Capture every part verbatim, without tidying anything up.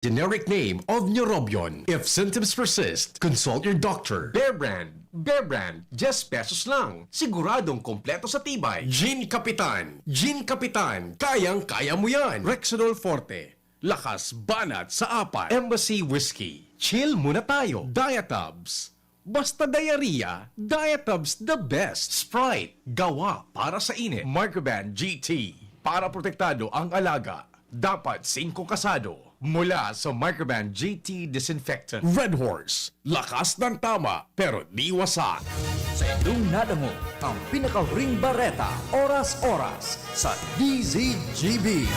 Generic name of Neurobion. If symptoms persist, consult your doctor. Bear Brand. Bear Brand, diyes pesos lang. Siguradong kompleto sa tibay. Gene Kapitan. Gene Kapitan, kayang-kaya mo yan. Rexidol Forte. Lakas banat sa apat. Embassy Whiskey. Chill muna tayo. Diatabs. Basta diarrhea, Diatabs the best. Sprite, gawa para sa init. Microban G T, para protektado ang alaga. Dapat singko kasado. Mula sa Microban G T Disinfectant. Red Horse, lakas ng tama, pero di wasak. Sa inyong nadangog ang pinakahuring bareta, oras-oras, sa D Z G B.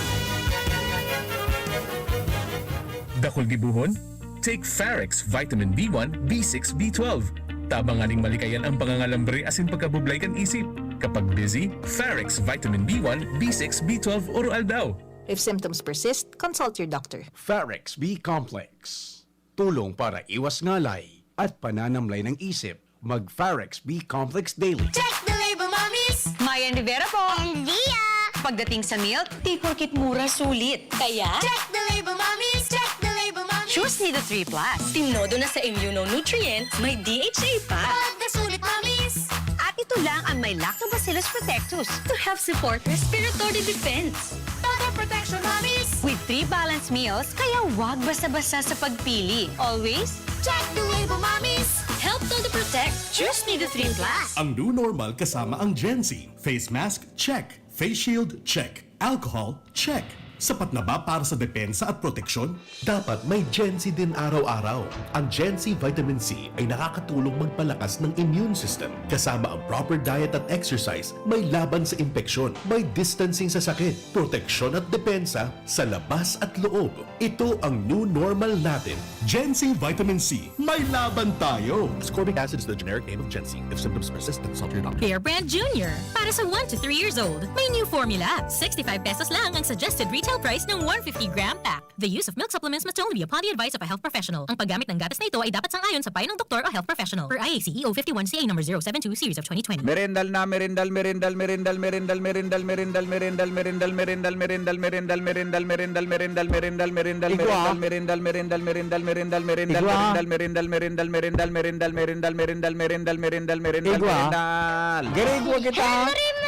Dakul gibohon? Take Farex Vitamin B one, B six, B twelve. Tabang nganing malikayan ang pangangalambre asin pagkabublay kan isip. Kapag busy, Farex Vitamin B one, B six, B twelve oro-aldaw. If symptoms persist, consult your doctor. Farex B Complex. Tulong para iwas ngalay at pananamlay ng isip. Mag Farex B Complex Daily. Check the label, mommies! Mayan Rivera po. And Lia! Pagdating sa milk, di porket mura, sulit. Kaya, check the label, mommies! Check the label, mommies! Choose Nido three plus. Tinodo na sa immunonutrient, may D H A pa. Pag nasulit, mommies! At ito lang ang may Lactobacillus protectus to help support respiratory defense. Total protection, mommies! With three balanced meals, kaya wag basta-basta sa pagpili. Always check the label, mommies! Help Todo Protect. Choose Nido three plus. Ang new normal kasama ang Gen Z. Face mask, check. Face shield, check. Alcohol, check. Sapat na ba para sa depensa at proteksyon? Dapat may Gen Z din araw-araw. Ang Gen Z Vitamin C ay nakakatulong magpalakas ng immune system. Kasama ang proper diet at exercise, may laban sa impeksyon, may distancing sa sakit, proteksyon at depensa sa labas at loob. Ito ang new normal natin. Gen Z Vitamin C, may laban tayo! Ascorbic acid is the generic name of Gen Z. If symptoms persist, consult your doctor. Bear Brand Junior. Para sa one to three years old, may new formula. Sixty-five pesos lang ang suggested retail price ng one fifty gram pack. The use of milk supplements must only be upon the advice of a health professional. Ang paggamit ng gatas na ito ay dapat sang-ayon sa payo ng doktor o health professional. Per I A C E O fifty-one C A number zero seven two series of twenty twenty. Merendal na, merendal, merendal, merendal, merendal, merendal, merendal, merendal, merendal, merendal, merendal, merendal, merendal, merendal, merendal, merendal, merendal, merendal, Igwa. Merendal, merendal, merendal, merendal, merendal, Igwa. Merendal, merendal, merendal, merendal, merendal, merendal, merendal, merendal, merendal, merendal, Igwa. Merendal. Gari, igwa kita.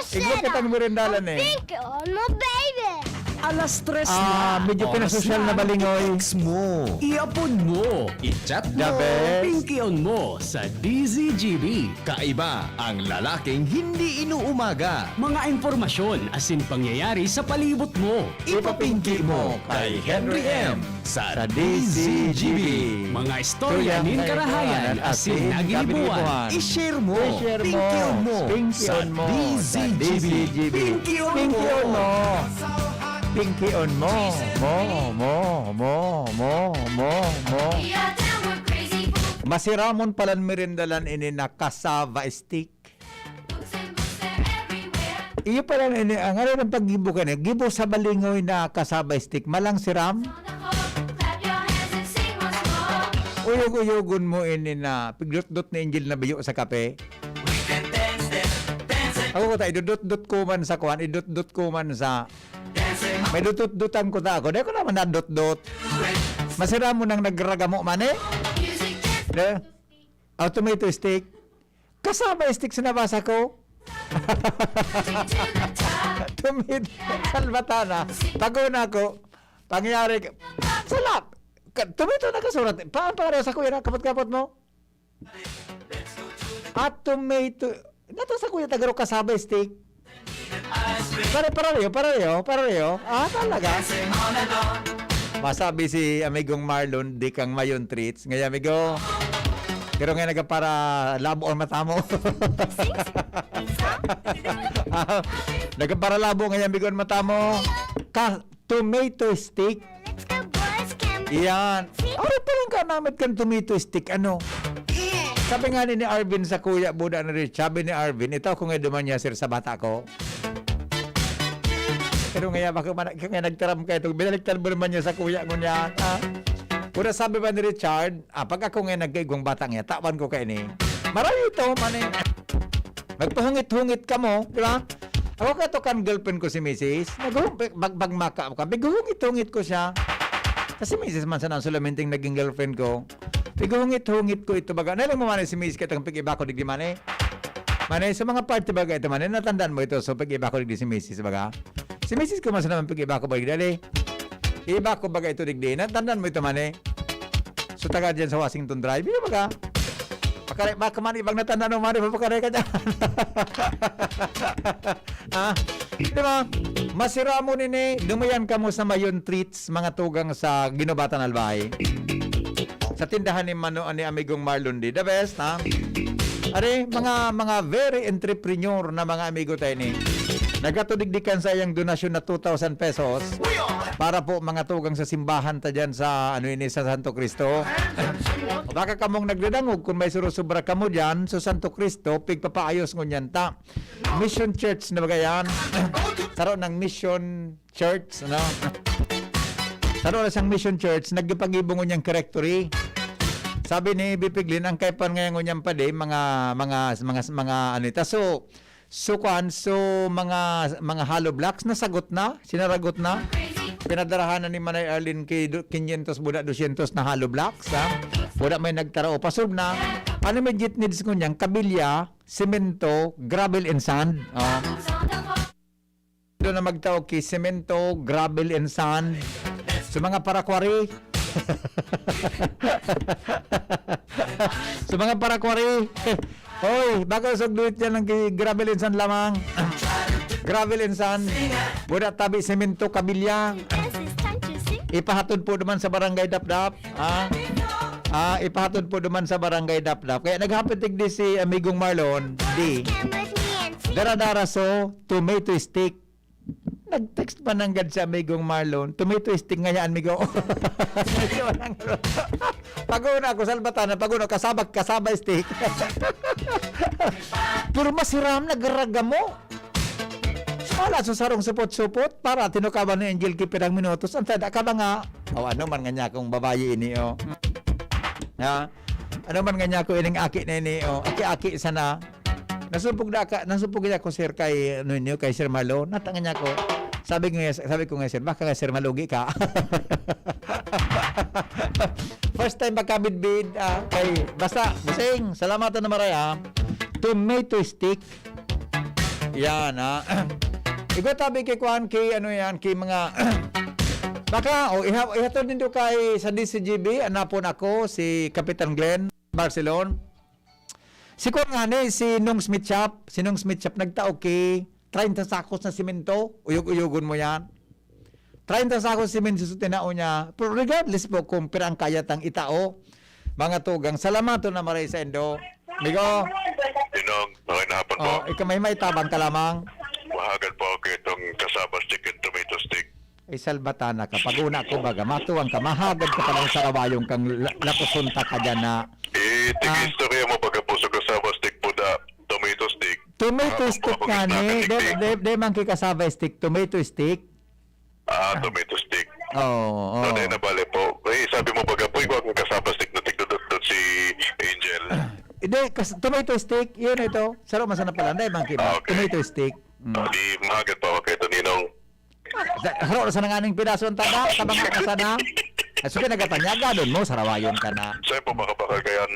Igwa kitang merendalan eh. Pink on mo, baby! Alas tres na. Ah, medyo pinasosyal na balingoy. Oras na ang i-text mo. I-upod mo. I-chat mo. Pinkion mo sa D Z G B. Kaiba ang lalaking hindi inuumaga. Mga impormasyon asin pangyayari sa palibot mo. Ipapinki mo kay Henry M sa D Z G B. Mga istorya nin karahayan asin naginibuhan. I-share mo. I-share mo. Pinkion mo. Pinkion mo sa D Z G B. Pinkion mo. Pinkion mo. Mo, mo, mo, mo, mo, mo. Masiramon palan merendalan ini na cassava stick. Iyo pala ini, ang ano ng paggibo ka niya? Gibo sa balingoy na cassava stick. Malang siram? Uyog-uyogon mo ini na pigdot-dot ni Angel na biyo sa kape. Ako ko ta, idot-dot ko man sa kuan, idot-dot ko man sa, may dot-dot-dotan ko ta ako. Di ko naman na dot-dot. Masira mo nang nagragamo man eh. De? Ah, tomato stick. Kasama stick sa nabasa ko. Tomato. Salbatana. Tago na ako. Pangyari ka. Salak! Ka-, tomato na kasurat. Paan pa sa kuya na kapot-kapot mo? At tomato. Nato sa kuya Tagaro kasama stick. Pare, parareo, parareo, parareo. Ah, talaga? Masabi si amigong Marlon, di kang mayon treats. Ngayon, amigo, pero ngayon nagpapara labo ang mata mo. Nagpapara labo ngayon, amigo, ang mata mo. Ka, tomato stick. Let's go, boys, come. Iyan. Ano pa lang ka namit kan tomato stick? Ano? Sabi nga ni, ni Arvin sa kuya, buda na rin. Sabi ni Arvin, "Ito ako nga duman niya, sir, sa bata ko." Pero nga, baka man, ikaw nga nagtaram ka ito. Binaliktad mo naman niya sa kuya mo niya. Ah. Pura sabi ba ni Richard, ah, pag ako nga nagkaigwang bata niya, tawan ko kayo ni. Maray ito, man eh. Magpahungit-hungit ka mo, di ba? Ako ka to kan girlfriend ko si misis. Naghung-, bag-, bag-, maka-, ka, biguhungit-hungit ko siya. Ta si misis man sana ang solamente naging girlfriend ko. Pigahungit-hungit ko ito baga. Nailang mo man si misis kitang pig-iba ko digdi man eh. Mane, sa mga party baga ito mane, natandaan mo ito. So, pig-iba ko digdi si misis baga. Si misis ko man sana man pig-iba ko baga digdi. Iba ko baga ito digdi. Natandaan mo ito mane. So, taga dyan sa Washington Drive. Ito baga. Pakare, baka man ibang natandaan mo mane, pakare ka dyan. Ah, di ba? Masira mo nini, dumayan ka mo sa Mayon Treats, mga tugang sa Ginobatan Albay. Sa tindahan ni Mano, ni Amigong Marlon di, the best, ha? Are, mga, mga very entrepreneur na mga amigo tayo ni. Nagatudigdikan sa iyang donasyon na two thousand pesos para po mga tugang sa simbahan ta dyan sa, ano ini, sa Santo Cristo. Baka kamong nagdadangog kung may surusubra kamo dyan, so Santo Cristo, pigpapaayos ngunyan ta. Mission Church na baga yan. Saro ng Mission Church, ano? Saro na siyang Mission Church, nagpag-ibong niyang directory. Sabi ni Bipiglin, ang kaipan ngayon ngunyan pa di, mga, mga, mga, mga, ano ita. So, so, kwan, so, mga, mga hollow blocks, nasagot na, sinaragot na. Pinadarahan na ni Manay Arlene kay du-, quinientos, buda dosyentos na hollow blocks, ha? Buda may nagtara o pasob na. Ano may jet needs ngunyan, kabilya, semento, gravel and sand. Oh. Doon na magtao ki semento, gravel and sand. Sa mga parakwari. Sa mga parakwari. Hoy, baka usog duit dyan ng ki-, gravel and sand lamang. Gravel and sand. Buda tabi, semento, kabilya. Ipahatod po naman sa Barangay Dapdap. Ha? Ah, ipahatod po duman sa Barangay Dapdap. Kaya naghapit digdi si Amigong Marlon, di. Dara-dara so, tomato stick. Nag-text pa nanggad si Amigong Marlon, "Tomato stick nga yan, amigo." Pag-una ako, salbatan na, pag-una, kasaba, kasaba stick. Pero masiram, nagaragamo. Wala sa sarong supot-supot, para tinukaban ni Angel ki pirang minutos. Ang tada ka ba nga? O, ano man nga niya kung babayi ini, o. Ha? Ano man nga niya kung ining aki na ini, o. Aki-aki sana. Nasumpog na ka, nasumpog niya ako, sir, kay, ano niyo, kay Sir Marlon. Natanga niya ako. Sabi ko nga, sabi ko nga, "Sir, baka nga, sir, malugi ka." First time magkabidbid, ah, kay, basta, busing, salamat na maray, ah. Tomato stick. Yan, ha. Igwa tabi kay kuan, kay ano yan, kay mga, baka, o, iha-, ihatod nindo kay sa D C G B, anapon ako, si Kapitan Glenn Barcelon. Si kuan nga ni, si Nong Smith Shop, si Nong Smith Shop nagtao ki treinta sakos na simento, uyog-uyogon mo yan. Treinta sakos simento sa tinao niya. Pero regardless po kung pira ang kaya tang itao, mga tugang, salamaton na maray sa indo. Migo, Ninong, okay na hapon po. Oh, ikaw may, may tabang ka lamang. Mahagad po ako itong cassava stick and tomato stick. Ay, salbatana ka. Pag-una ko, baga, matuwang ka, mahagad ka palang sarawayon kang la-, lakoson ta ka dyan na. Eh, Ah. Tig-istorya mo baga po sa cassava stick po da, tomato stick. Tomato Mahapon po stick ako nga ni. gisnakan Di, digdi. di, di man ki cassava stick, tomato stick. Ah, tomato stick. Oo, oo. No, di na bale po. Eh, sabi mo baga po, ikaw ang cassava stick na tigdodot si Angel. Hindi, kas-, tomato stick, yun ito. Saro man sana pala. Hindi, man ki ba? Ah, okay. Tomato stick. Mm. Ah, di mahagad pa ako kay Toninong. Sa, haro na sana nganing piraso ang taba, taba nga na sana. Ay, sige, nagatanyaga, doon mo, sarawayon ka na. Saan po makabakal kayan?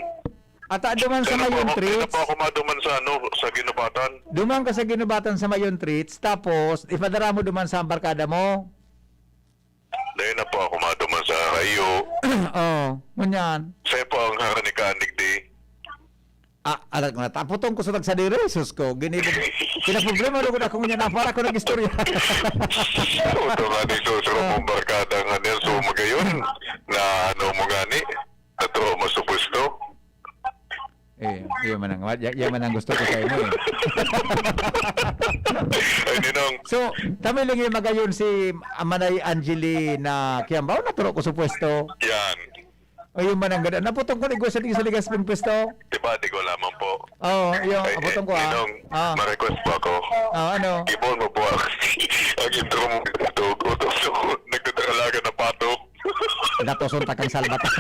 Ata duman sa Kaya po Mayon ako, kaya Treats. po ako maduman sa, ano, sa Ginubatan. Duman ka sa Ginubatan sa Mayon Treats, tapos ipadara mo duman sa barkada mo. Dahil na po ako maduman sa Rayo. Oh, ngunyan. Sa'yo po ang haranikaan, digdi. Ah, alat ko na. Taputong ko sa nagsadiri, sus ko. Ginibo. Kinaproblema na ko na kung yan. Para ko nag-istorya. Ito nga ni Sus, Ah. Romong Barkada nga niya, so magayon. Na ano mo nga ni? Naturo mo sa pwesto. Eh, iya man ang, iya, iya man ang gusto ko sa imo, eh. Ay, Ninong. So, kami lang yung magayon si Amanay Angelina Kiambao, naturo ko sa pwesto. Yan. O, yun man ang ganda. Naputong ko, igwa sa, sa ligas pong pwesto. Diba, di ko lamang po. Oo, yun, Ay, naputong ko, eh, ah. Ninong, Ah. ma-request po ako. Ah, ano? Gibon mo po ang, ang intro mo. Ito, utos ko. Nagdadakalaga na pato. Datoson ta kang salbatan.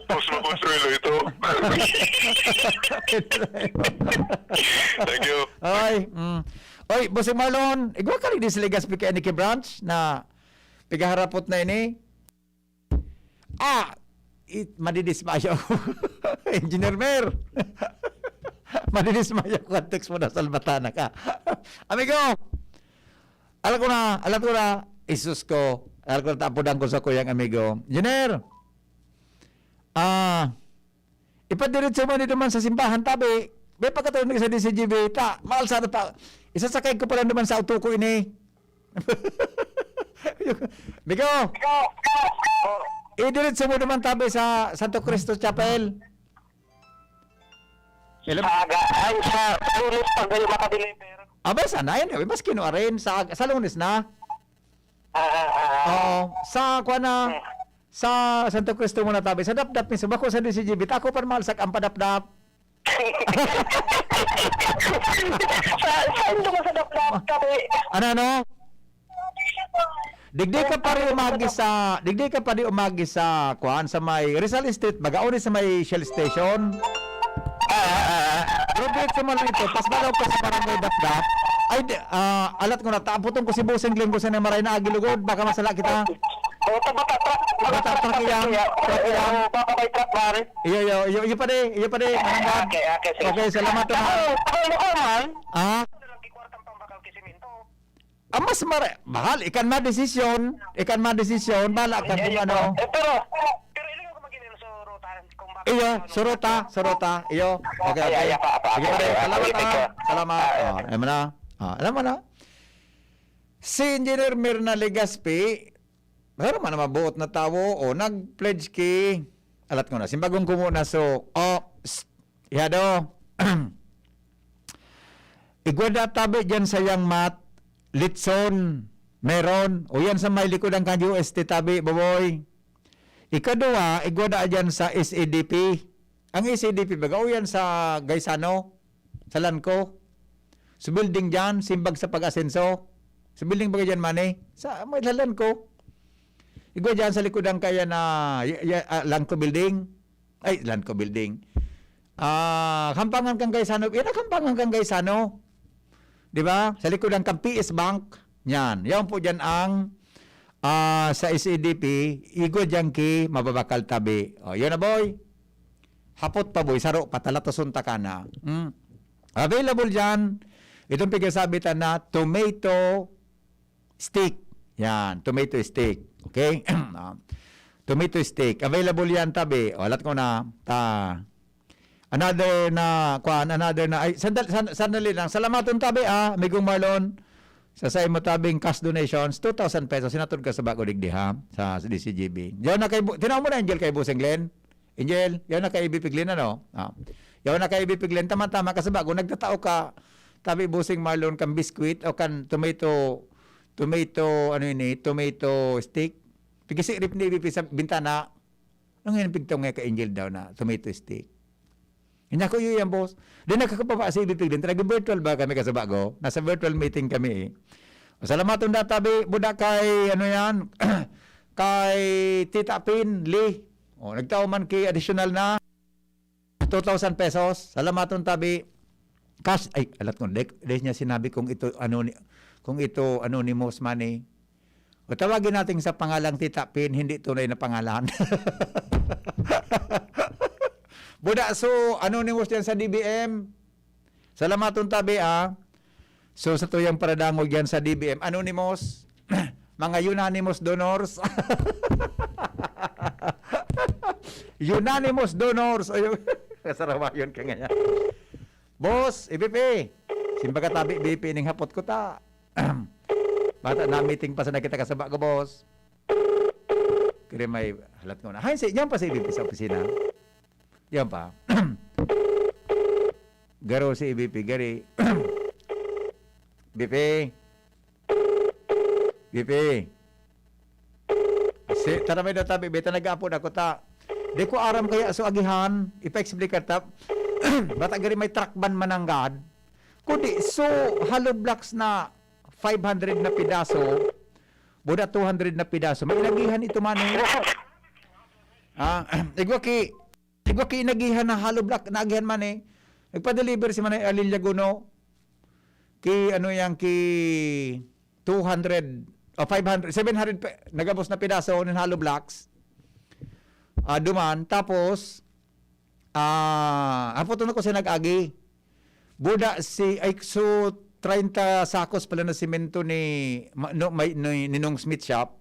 Pus mo, Consuelo, ito. Thank you. Oy, mm. Oy, Bossing Marlon, igwa ka rin di sa Legazpi kay Aniki Branch na pigaharapot na ini. Ah, it, madidismayo ako. Engineer Mer. Madidismayo ako. Text mo na, salbatana ka. Amigo, alam ko na, alam ko na, isus ko. Alam ko na, tapudan ko sa kuyang amigo. Engineer, ah, ipadiretso mo ni duman sa simbahan, tabi. May pagkataon sa D C G B, ta, mahal sana pa. Isasakay ko pala naman sa auto ko ini. Migo, idiretso mo naman tabi sa Santo Cristo Chapel. Hello? Sa aga, ay, sa Lunes pag kayo makadeliver. Abay, sana yun. Mas kinuha rin. Sa, sa Lunes na. Ah, ah, ah. Oo. Sa, kuha na, Hmm. sa Santo Cristo muna tabi. Sa dapdap mismo. Bako sa D C G B. Tako pa mahal sa ang padapdap. Sa, saan ka masadap-dap kami? Ano, ano? Digdi ka pa rin umagi sa, digdi ka pa rin umagi sa, kuan, sa may Rizal Street, baga, o di sa may Shell Station. Ah, ah, ah. Pero diretso mo lang ito, pas malaw ka sa Barangay Dapdap. Ay, di, ah, alat ko na, taputon ko si Bossing Glenn, kung saan ang maray na agilugod, baka masala kita. O, ta-, bata truck. Bata truck iyan. Truck iyan. O, baka may truck, pare. Iyo, iyo, iyo, iyo pa di, iyo pa di, mananggad. Okay, okay, sige. Okay, salamat, ha. Ako, ako, ako, man. Ah? Ang mas mara-, bahal, ikan madesisyon, ikan madesisyon, bala ka Ay, kung ay, ano. Eh, pero, pero ilingaw ko mag-inil sa ruta, kung bakit Iyo, ano, suruta, suruta, iyo. Okay, Ay, okay. ay, apa, apa, Sige, apa, pare, apa, salamat, apa, ha. apa, Salamat. Ah, Oh, alam mo na. Ah, alam mo na. Si Engineer Mirna Legaspi, pero man na mabuot na tawo, o, nag-pledge ki, alat ko na, simbagong kumo na, so, oh, psst, ihado. Igwa da tabi dyan sa Yang Mat, Litson, meron, o yan sa may likod ang kan U S T tabi, baboy. Ikaduwa, igwa da dyan sa S A D P. Ang S A D P, baga, o yan sa Gaisano, sa Lanco. Sa building dyan, simbag sa pag-asenso. Sa building baga dyan, Manny? Sa, may lalan ko. Igwa dyan sa likod ang kaya na, y-, y-, ah, Lanco Building. Ay, Lanco Building. Ah, Kampangan kang Gaisano. Yan ang Kampangan kang Gaisano. Di ba? Sa likod ang kang P S Bank. Yan. Yan po dyan ang, ah, sa S A D P. Igwa dyan ki mababakal tabi. O, yun na, boy. Hapot pa, boy. Saro pa. Talatoson ta ka na. Hmm. Available dyan. Itong pigasabitan na tomato stick. Yan, tomato stick. Okay? Ah, tomato stick. Available yan, tabi. O, alat ko na. Ta. Another na, kuan, another na. Ay, sandal-, san-, sandali lang. Salamaton, tabi, ah, Amigong Marlon. Sa, sa imo tabing cash donations, two thousand pesos. Sinatod ka sa bago digdi, ha? Sa, sa D C G B. Yaw na kay Bu-, tinaw mo na, Angel, kay Bossing Glenn? Angel, yaw na kay A B P Glenn, ano? Ah. Yaw na kay A B P Glenn. Tama-tama ka sa bago. Nagtatao ka, tabi, Bossing Marlon, kan biscuit o kan tomato, tomato, ano ini, tomato stick. Pigisi rip ni A B P sa bintana. Ang yan, pigtaw nga ka Angel daw na tomato stick. Inya ko, "Iyo yan, boss." Di nakakapapa si A B P Glenn. Talagang virtual ba kami ka sa bago? Nasa virtual meeting kami, eh. Salamaton da tabi, buda kay, ano yan, kay Tita Pin Lee. O, nagtao man kay additional na two thousand pesos. Salamaton tabi. Cash, ay, alat ko, dek, dek niya sinabi kung ito, ano ni, kung ito anonymous money. O, tawagin natin sa pangalang Tita Pin, hindi tunay na pangalan. Buda, so, anonymous yan sa D B M. Salamaton tabi, ah. So, sa tuyang paradangog yan sa D B M, anonymous, mga unanimous donors. Unanimous donors. Ayun. Kasarawayon ka ngayon. Boss, A B P. Simbaga tabi, B P, ning hapot ko ta. Bata na meeting pa sa nakita ka sa bago, boss. Kaya may halat ko na. Hay, si, yan pa si A B P sa opisina. Yan pa. Garo si A B P, gari. B P. B P. Si, tara may natabi, beta nag-aapod ako ta. Di ko aram kaya so agihan, ipa-explicar ta. Bata gari may truck ban mananggad. Kundi, so, hollow blocks na five hundred na pidaso, buda two hundred na pidaso. May inagihan ito man eh. Ah, igwa ki, igwa ki inagihan na hollow block, naagihan man eh. Nagpa-deliver si Manay Arlene Laguno. Ki, ano yan, ki two hundred, o five hundred, seven hundred pe-, nagabos na pidaso nin hollow blocks. Ah, duman, tapos, ah, hapoton ko siya nag-agi. Buda si, ay, so, treinta sakos pala na semento ni, ma-, no, may, ni, ni Nong Smith Shop.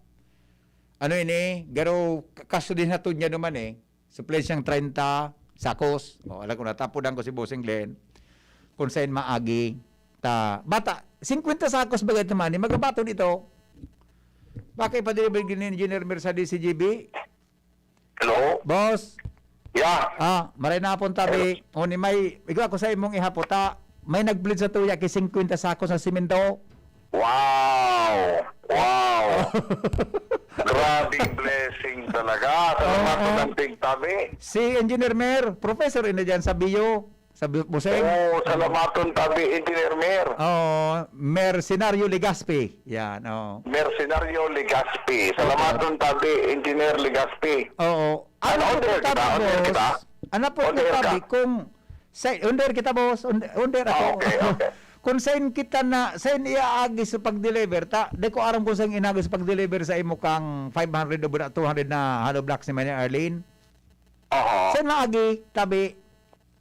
Ano ini? Garo, k-, kaso din hatod niya duman eh. Supply siyang treinta sakos. O, alam ko na, tapudan ko si Bossing Glenn. Kung saan maagi. Ta, bata, singkwenta sakos ba ganito man? Magabaton ito. Baka ipadeliver ni Engineer Mir sa D C G B? Hello? Boss? Yeah. Ah, maray na hapon, tabi. O ni may, igwa ko sa imong ihapota. May nag-bleed sa tuya ki singkwenta sakos sa simento. Wow! Wow! Grabing blessing talaga. Salamat Oo. Ng tigtabi. Si Engineer Mer, professor ini dyan sa bio, sa bu-, Buseng. Oo, salamaton tabi, Engineer Mer. Oo, Mercenario Legaspi. Yan, oo. Mercenario Legaspi. Salamaton tabi, Engineer Legaspi. Oo. Ano, on the air kita? On the air kita? Ano po, On the air ka? Tabi, kung sa, on the air kita, boss. On, on the air Ah, ako. Okay, okay. Kung sain kita na, sain iaagi sa pag-deliver, ta, di ko aram kung sain inaagi sa pag-deliver sa imo kang five hundred o two hundred na hollow blocks ni Mania Arlene. Aha. Sain maagi, tabi?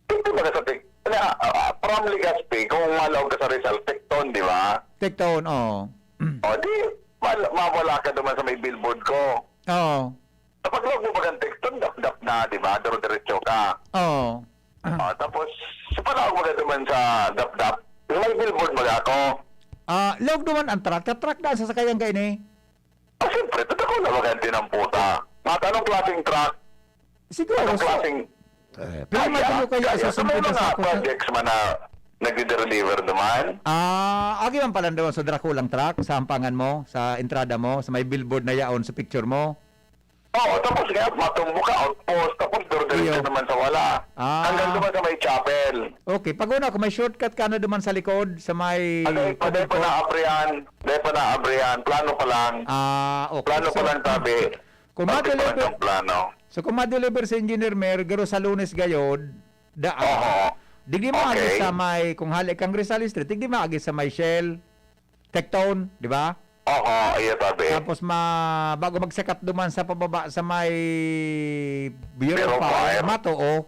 Dito ba sa Tec-, na, ah, from Legazpi, kung malaog ka sa Rizal, Tecton, di ba? Tecton, oo. O, di, mal-, mawala ka naman sa may billboard ko. Oo. Kapag laog mo bagang Tecton, dapdap na, di ba? Duro-diretso ka. Oo. Ah, tapos, sa palaog mo naman sa dapdap, may billboard ba ako? Ah, laog naman ang truck. Sa truck na ang sasakayan ka ini? Ah, siyempre, totoo na bagang tinamputa. At anong klaseng truck? Siguro, Anong so, klaseng Eh, pero Kaya, madalo kaya kaya. sa So, may singkwenta mga sakos na projects man na nagde-deliver naman. Ah, agi man pala doon sa drakulang truck, sa hampangan mo, sa entrada mo, sa may billboard na yaon sa picture mo? Oo, tapos kaya matumbo ka, outpost, tapos duro-diretso Iyo. naman sa wala. Ah. Hanggang naman sa may chapel. Okay, pag una, kung may shortcut ka na duman sa likod, sa may Ano, eh, pa, dahil pa tubig ko. naabrihan, dahil pa naabrihan, plano pa lang. Ah, okay. Plano So, pa lang, tabi. kung Pati pa lang madeliver, ang plano. So, kung madeliver si Engineer Mer, garo sa Lunes gayod, daan. Oho. Digdi mo agi Okay. sa may, kung hali kang Rizal Street, digdi mo agi sa may Shell, Tecton, di ba? Oho, iya tabi. Tapos ma-, bago magsakat duman sa pababa sa may Bureau Bureau of Fire, Fire. Mato, oh.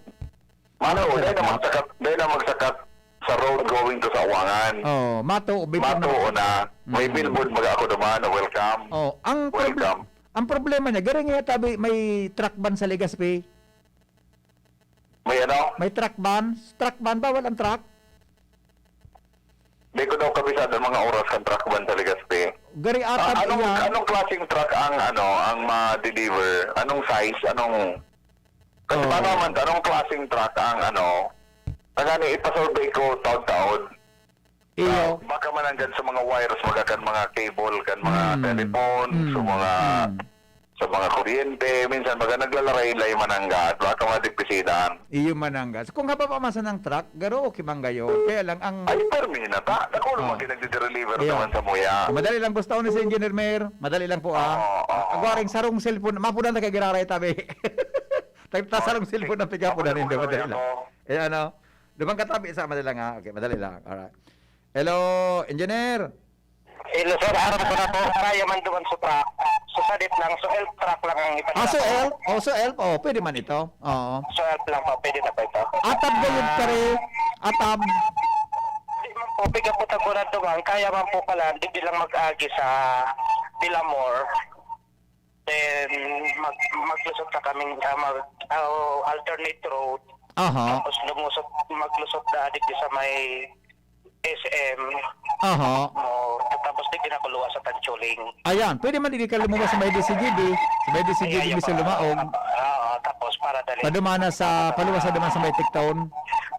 Mato, Ano dahil na talaga? magsakat, dahil na magsakat sa road going to Sawangan. Oh, Mato, before Mato na. na, may Mm. billboard baga ako duman, welcome. Oh, ang proble-, Welcome. ang problema niya, garing nga tabi, may truck ban sa Legazpi. May ano? May truck ban? Truck ban? Bawal ang truck? Di ko daw kabisado ang mga oras kan truck ban sa Legazpi. Gari Ah, atab anong, iyan. anong klaseng truck ang, ano, ang ma-deliver? Anong size? Anong, kasi Oo. paano man, anong klaseng truck ang, ano, ang ano, ipasurvey ko taod-taod? Iyo. Ah, baka mananggad sa mga wires, mga kan mga cable, kan mga Mm. telephone, Mm. sa mga, Mm. sa mga kuryente, minsan mga naglalaray-lay mananggad, baka mga dipisidan. Iyo mananggad. Kung haba pa man sanang truck, garo okay man gayon. Kaya lang ang Ay, permi na ta. Naku, Oh. naman kinagdideliver Iyo. naman sa muya. Madali lang, gusto ko ni si Engineer Mayor. Madali lang po, ah. Oo, oo. Agwaring sarong cellphone. Mapunan ta kay giraray tabi. Tagta sarong cellphone ang pigapunan, Ako, hindi, madali lang. ako. Eh, ano? Dumang katabi sa madali lang, ha? Okay, madali lang. Alright. Hello, engineer. Hello, sir. Aram ko na po. Kaya man duman sa truck. So, sadit lang. So, elf truck lang ang ipadala Ah, so ko. elf? Oh, so elf? Oh, pwede man ito. Oo. So, elf lang po. Pwede na po ito. Atab gayud Ah. kare. Atab. Di man po. Piga po tagunan duman. Kaya man po pala. Di lang mag-agi sa Bilamor. Then, mag-, maglusot na kaming, ah, mag-, ah, alternate road. Aha. Tapos lumusot, maglusot na digdi sa may S M. Aha. Oh, tapos digdi na ko luwas sa Tanchuling. Ayan, pwede man digdi ka lumuwas sa may D C G B. Sa may D C G B Ay, ay, mismo pa. lumaog. Oo, tapos para dali. Padumana sa, paluwas na duman sa may Tiktaon.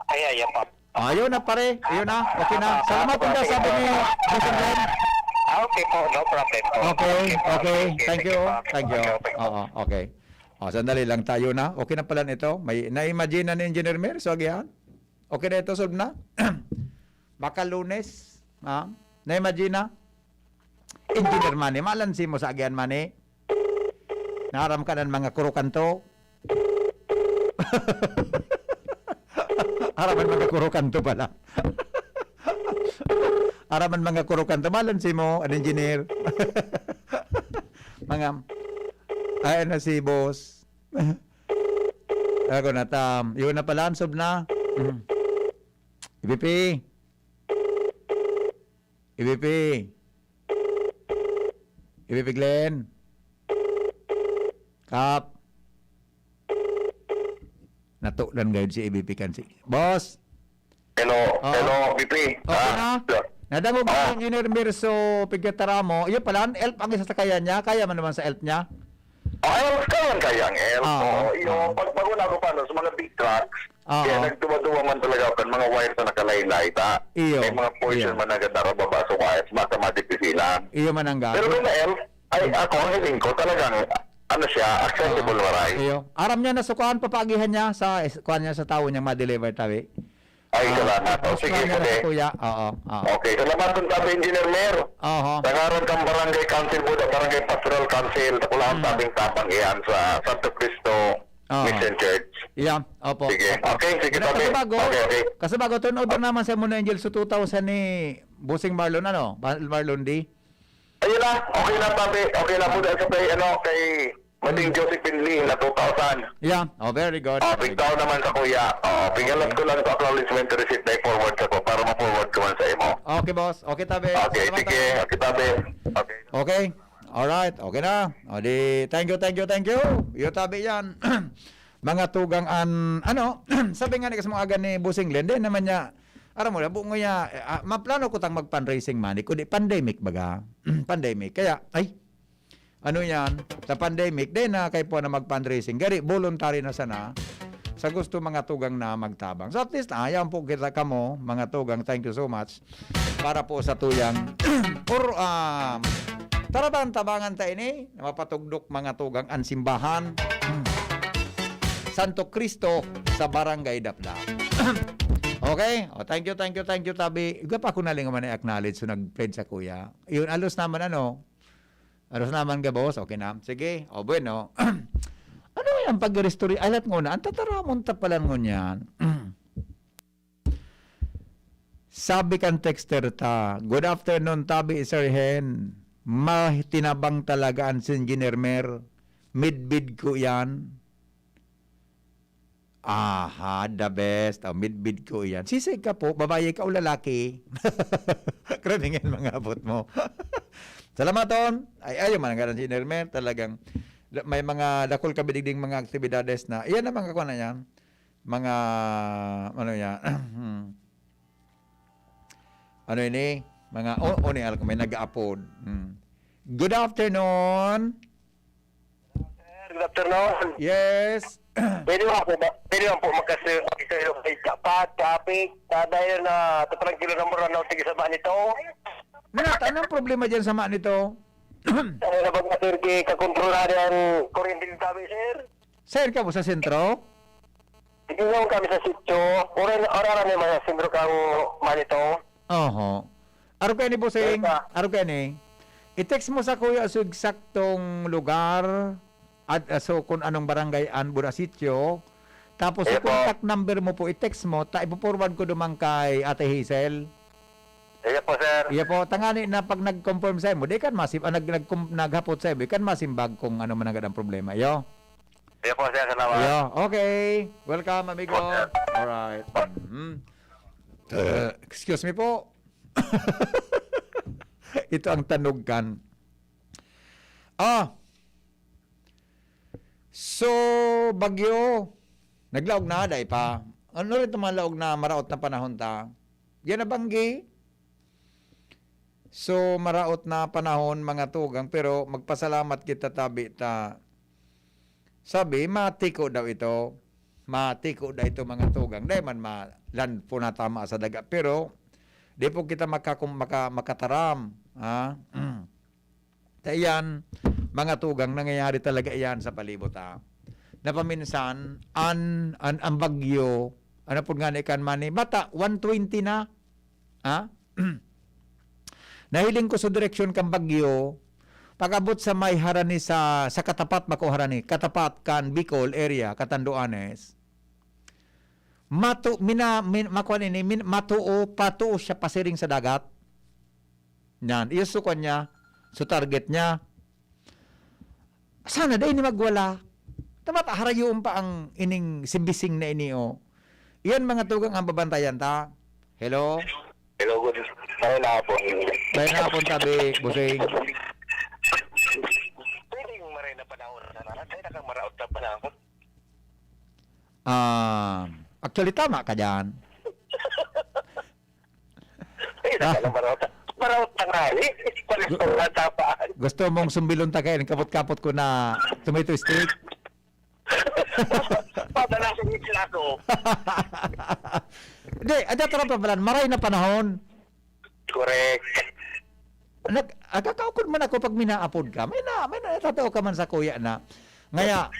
Ay, ay, ay, pa. Ayun na, pare. Ayun na. Okay na. Salamat po, sabi ni Boss Glenn. Ah, okay po. No problem po. Okay, Okay po. okay. Sige, Thank sige you. po. Thank you. Okay, okay po. Oo, okay. O, sandali lang tayo na. Okay na pala nito. May na-imagine na ni Engineer Mer. So, agihan. Okay na ito. Solve na. Baka Lunes. Ha? Na-imagine na? Engineer Manny, malansi mo sa agihan, Manny. Naaram ka ng mga kurukanto. Aram ng mga kurukanto pala. Aram ng mga kurukanto. Malansi mo, an engineer. Mga, ay, ano si boss? Ako na tam. Yun na pala, answer na. Mm. E B P. E B P. E B P Glenn. Kap. Natulan gayud si E B P kan si Boss. Hello, Oh. hello, B P. Okay Ah, na? sir. Nadangog Oh. na ang Engineer Mirso Pigkataramo. Iyo pala, ang elf ang isa sa kaya niya. Kaya man naman sa elf niya. Ah, elf, kaya, kaya ang elf. Ah, Oo, iyo, ah. pag, pag una ko pa, no, sa mga big trucks, Ah, kaya ah. nagduwa-duwa man talaga kan mga wires na nakalaylay, ta? Iyo. May mga portion Iyo. man na ganda baba sa wires, basta madipisilan. Iyo man ang Pero gagawin. kung na-elf, ay, ako, ang hiling ko, talagang, ano siya, accessible, Ah, waray. iyo. Aram niya na sukuan, papaagihan niya sa, is-, kuan niya sa tawo niyang ma-deliver, tabi. Ay, Ah, salamat. O, tapos sige, kuan niya na sige. sa kuya. Oo, oo. Okay, salamat kung sabi, Engineer Mer. Oho. Sa ngaran kang Barangay Council Board at Barangay Pastoral Council, sa Kulahan Mm. Tabing Tabang iyan sa Santo Cristo Oo. Mission Church. Yeah, opo, Sige. opo. Okay, sige, Ano, tabi. kasi bago, Okay, okay. kasi bago, turn over naman sa Mono Angel sa two thousand ni Bossing Marlon, ano? Mar-, Marlon D. Ayun na, okay na, tabi. Okay na po dahil sa kay, ano, kay Mading Hmm. Josephine Lee na two thousand. Yeah. Oh, very good. Ah, Very bigtaw good. naman sa kuya. Oh, pingalas Okay. ko lang sa acknowledgement receipt na i-forward sa ko para ma-forward ko man sa imo. Okay, boss. Okay, tabi. Okay, Salamat, sige. tabi. Okay, tabi. Okay. Okay. Alright. Okay na. O di, thank you, thank you, thank you. Iyo, tabi yan. Mga tugang an, ano, sabi nga ni kasmong aga ni Bossing Len, di naman niya, aram mo, labo nguya, eh, ah, maplano ko tang mag-fundraising money, kundi pandemic baga. Pandemic. Kaya, ay, ano yan, sa pandemic, di na kay po na mag-fundraising. Gari, voluntary na sana sa gusto mga tugang na magtabang. So at least, ayaw po kita kamo, mga tugang, thank you so much. Para po sa tuyang or, ah, taratan tabangan ta ini, na mapatugdok mga tugang an simbahan. Santo Cristo sa Barangay Dapdap. Okay? O, thank you, thank you, thank you, tabi. Iga pa ako nalingaw man i-acknowledge, so nag-pledge sa kuya. Yun, alos naman ano, alos naman ka, boss. Okay na. Sige. O, bueno. Ano yan pag-restore? Alat nguna. Ang tataramon ta pala ngunyan. Sabi kan texter ta, "Good afternoon, tabi, Sir Hen. Matinabang talaga an Engineer Mer. Midbid ko yan." Aha, the best. Oh, midbid ko iyan. Sisig ka po, babae ka o lalaki? Grabe nga mga abot mo. Salamaton. Ay, ayaw man ang si Engineer Mer. Talagang la-, may mga dakul ka bidigding mga aktibidades na, iyan ang mga kuwan na yan. Mga, ano yan? Hmm. Ano ini? Mga, o, o, ni Alco, may nag-aapod. Hmm. Good afternoon. Sir, good afternoon. Yes. Pwede ba po ba, pwede ba po magkasi-, makisaylo kay Japat, Japik, na dahil na tatrangkilo na mura na sige sa ba nito? Nata, anong problema dyan sa ma nito? Ano na ba nga, sir, di kakontrolado ang kuryente dito sa amin, sir? Saan ka mo, sa sentro? Hindi naman kami sa sityo. Ora, ora na naman sa sentro kang Manito. Oho. Aro kayo ni Bossing, Ika. aro kayo ni. I-text mo sa kuya sa eksaktong lugar at, ah, so kung anong barangay an Bura Sitio. Tapos sa Iya po. contact number mo po, i-text mo, ta ipo-forward ko duman kay Ate Hazel. Iya po, sir. Iya po, tangani na pag nag-confirm sa mo, di kan masim-, ah, nag-, nag-, naghapot sa mo, di kan masimbag kung ano man ang gadang problema. Iyo. Iya po, sir. Salamat. Iyo. Okay. Welcome, amigo. Opo, sir. Alright. Mhm. Eh, excuse me po. Ito ang tanugkan. Ah. So, bagyo. Naglaog na, dai pa. Ano rin itong mga laog na maraot na panahon ta? Yan na banggi. So, maraot na panahon, mga tugang, pero magpasalamat kita, tabi ta. Sabi, matiko daw ito. Matiko daw ito, mga tugang. Dai man ma-, land po na tama sa daga. Pero, di po kita makakum-, maka-, makataram. Ha? Ta iyan, mga tugang, nangyayari talaga iyan sa palibot, ha. Napaminsan, an, an, ang bagyo, ano po nga na ikan man ni, bata, one twenty na. Ha? Nahiling ko sa direksyon kan bagyo, pag-abot sa may harani sa, sa katapat, bako harani, katapat kan Bicol area, Catanduanes. Matu-, mina-, min-, makuha nini, min-, matuo, patuo siya pasiring sa dagat. Yan, iyo so kwan niya, so target niya. Sana dai ni magwala. Dapat harayoon pa ang ining si Bising na ini, oh. Iyan, mga tugang, ang babantayan ta. Hello? Hello, good, maray na hapon. Maray na hapon, tabi, Busing. Pwedeng maray na panahon na naman. Kaya na kang maraot na panahon. Ah, actually, tama ka dyan. Ay, Ah. Nagkala maraot. Maraot na nga, eh. Pares Gu- pa nga tapaan. Gusto mong sumbilon ta kayo, kapot-kapot ko na tomato stick? Padala sa isla ko. Hindi, ada ka na pa pala, maray na panahon. Correct. Nag-, agkakaukod man ako pag minaapod ka. May na, may natatao ka man sa kuya na. Ngaya,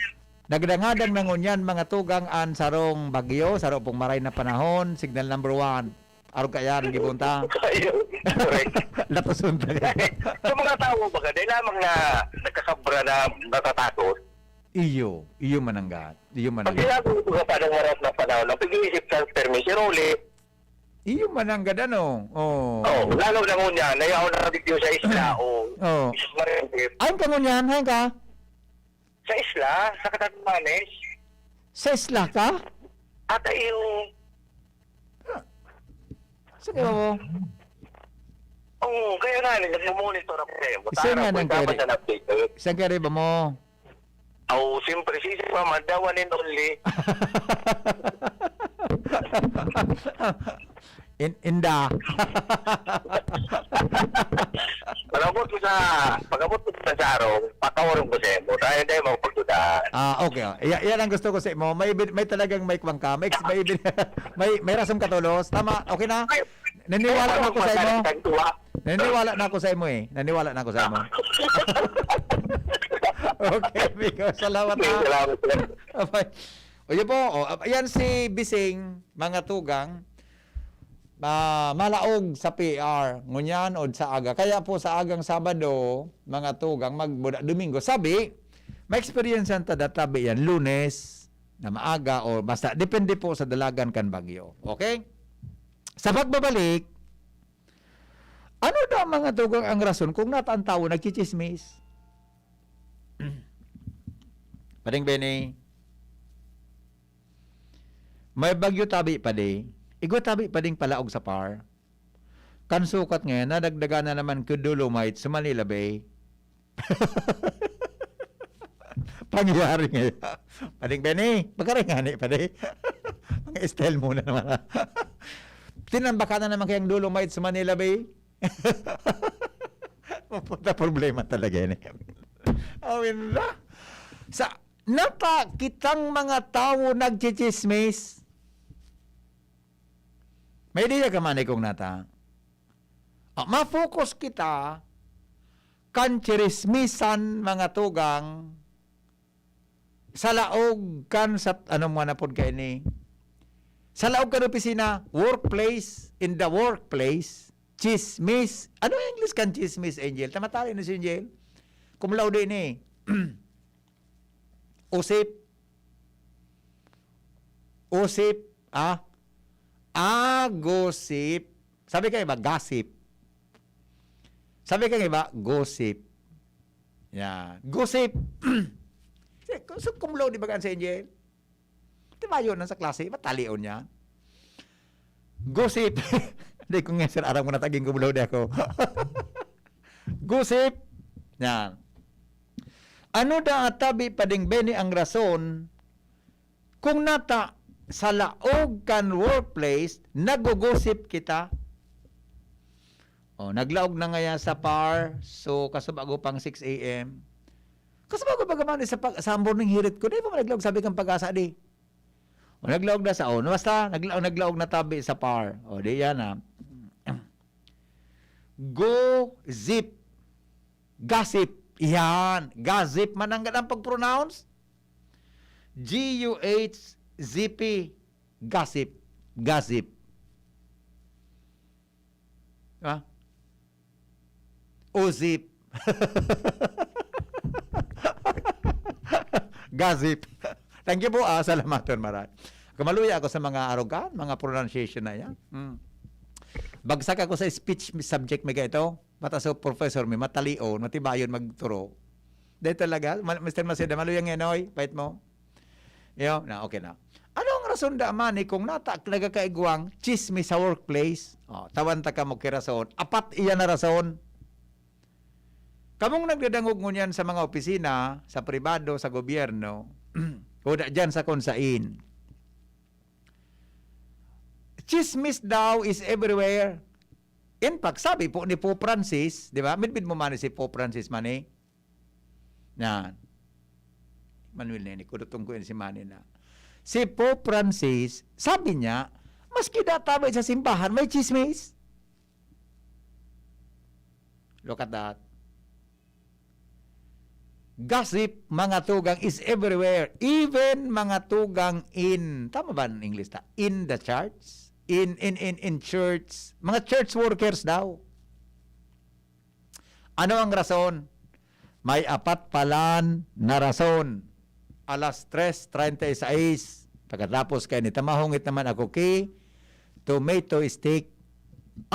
nagdangadang na ngunyan, mga tugang, an sarong bagyo, saro pong maray na panahon, signal number one. Arog ka yan, gibon ta. Ayun, correct. Latason ta yan. Sa mga tao, baga, dahil lamang na nagkakabra na natatakot. Iyo, iyo mananggat. Iyo Pag mananggat. Sinabi mo, baga, paano marat na panahon, ang pag-iisip ka, permi, si Rolly. Iyo mananggat, ano? Oh. Oh, lalo na ngunyan, nayaw na video sa isla, oh. Oh. Isus Maria. Ayon ka ngunyan, hayon ka? Sa isla, sa Catanduanes. Sa isla ka? At yung Sa kaya mo? Oo, kaya nga, nagmo-monitor ako sa'yo. Isa Tara, nga nang punta ka kaya sa update. Sa kaya ba mo? Oo, siyempre, si Sir Mama, the one and only. In, inda. Pag-abot ko sa, pag-abot ko sa Sarong, pakaurong ko sa'yo. Tayo, tayo, magpagdudahan. Ah, okay. Oh. Iya-, yan ang gusto ko sa imo. May ibin-, may talagang may kwang ka. May, may ibin-, may, may rason ka tolos. Tama. Okay na? Ay, Naniwala ay, na ako sa imo. Masarap ang tuwa. Naniwala na ako sa imo eh. Naniwala na ako sa imo. Okay, amigo. Salamat, ha. Salamat, sir. Bye. O, yun po. O, ayan si Bising, mga tugang. Ah, malaog sa P R. Ngunyan o sa aga. Kaya po sa agang Sabado, mga tugang, magbuda Domingo. Sabi, may experience yan, tada tabi yan. Lunes, na maaga o basta, depende po sa dalagan kan bagyo. Okay? Sa pagbabalik, ano daw, mga tugang, ang rason kung nata an tawo nagchichismis? Pading Benny, may bagyo tabi, padi. Igwa tabi, pading palaog sa P R. Kan sukat ngayon, nadagdagan na naman kid dolomite sa Manila Bay. Pangyayari ngayon. Pading Benny, pagkaringani, padi. Mga style mo na naman, ha? Tinambakan na naman kayang dolomite sa Manila Bay. Mapunta problema talaga yan, eh. Awin na. Sa, nata, kitang mga tawo nagchichismis. May ideya ka man, eh, kung nata. Ah, ma-focus kita kan chirismisan, mga tugang, sa laog kan sa, ano mo na pod kaini? Sa laog kan opisina, workplace, in the workplace, chismis. Ano ang English kan chismis, Angel? Tamatali na si Angel. Cum laude ini. Usip. Usip, ah? Ah, gossip. Sabi ka iba, gossip. Sabi ka iba, gossip. Yan. Gossip. Si, so, cum laude, di ba, kan si Angel? Di ba yun, nasa klase? Matalion niya. Gossip. Hindi ko nga, sir, aram ko nataging cum laude ako. Gossip. Yan. Ano da tabi, Pading Benny, ang rason kung nata sa laog kan workplace, nagugusip kita? Oh, naglaog na ngaya sa P R, so kasubago pang six A M. Kasubago pa gaman sa pag-, sa morning hirit ko, di pa man naglaog, sabi kang Pag-asa, di. O, naglaog na sa, oh, basta, nagla-, naglaog na tabi sa P R. O, di yan, ah. Go zip. Gossip. Yan. Gossip man ang ganang pag-pronounce. G U H Z P. Gossip. Gossip. Ha? Uzip. Gossip. Thank you po, ah. Salamaton, maray. Kamaluya ako sa mga arogan, mga pronunciation na yan. Hmm. Bagsak ako sa speech subject, may ganito. Bata sa professor, may matalion, matibayon magturo. Dahil talaga, Ma-, Mister Maceda, maluya nga, Noy, pait mo. Yo, na, okay na. Ano ang rason da man ni kung nata nagkakaigwang chismis sa workplace? Oh, tawan ta kamo ki rason. Apat iyan na rason. Kamong nagdadangog ngunyan sa mga opisina, sa pribado, sa gobyerno, o da dyan sa kung sain. Chismis daw is everywhere. In fact, sabi po ni Pope Francis, di ba? Midbid mo man si Pope Francis man eh. Yan. Manuel Nene, kudutong ko yun si Manny na. Si Pope Francis, sabi niya, maski da tabi sa simbahan, may chismis. Look at that. Gossip, mga tugang, is everywhere. Even mga tugang in, tama ba ang English ta? In the church? In, in, in, in church. Mga church workers daw. Ano ang rason? May apat palan na rason. Alas tres treinta y seis, pagkatapos kay nitamahongit naman ako ki tomato stick.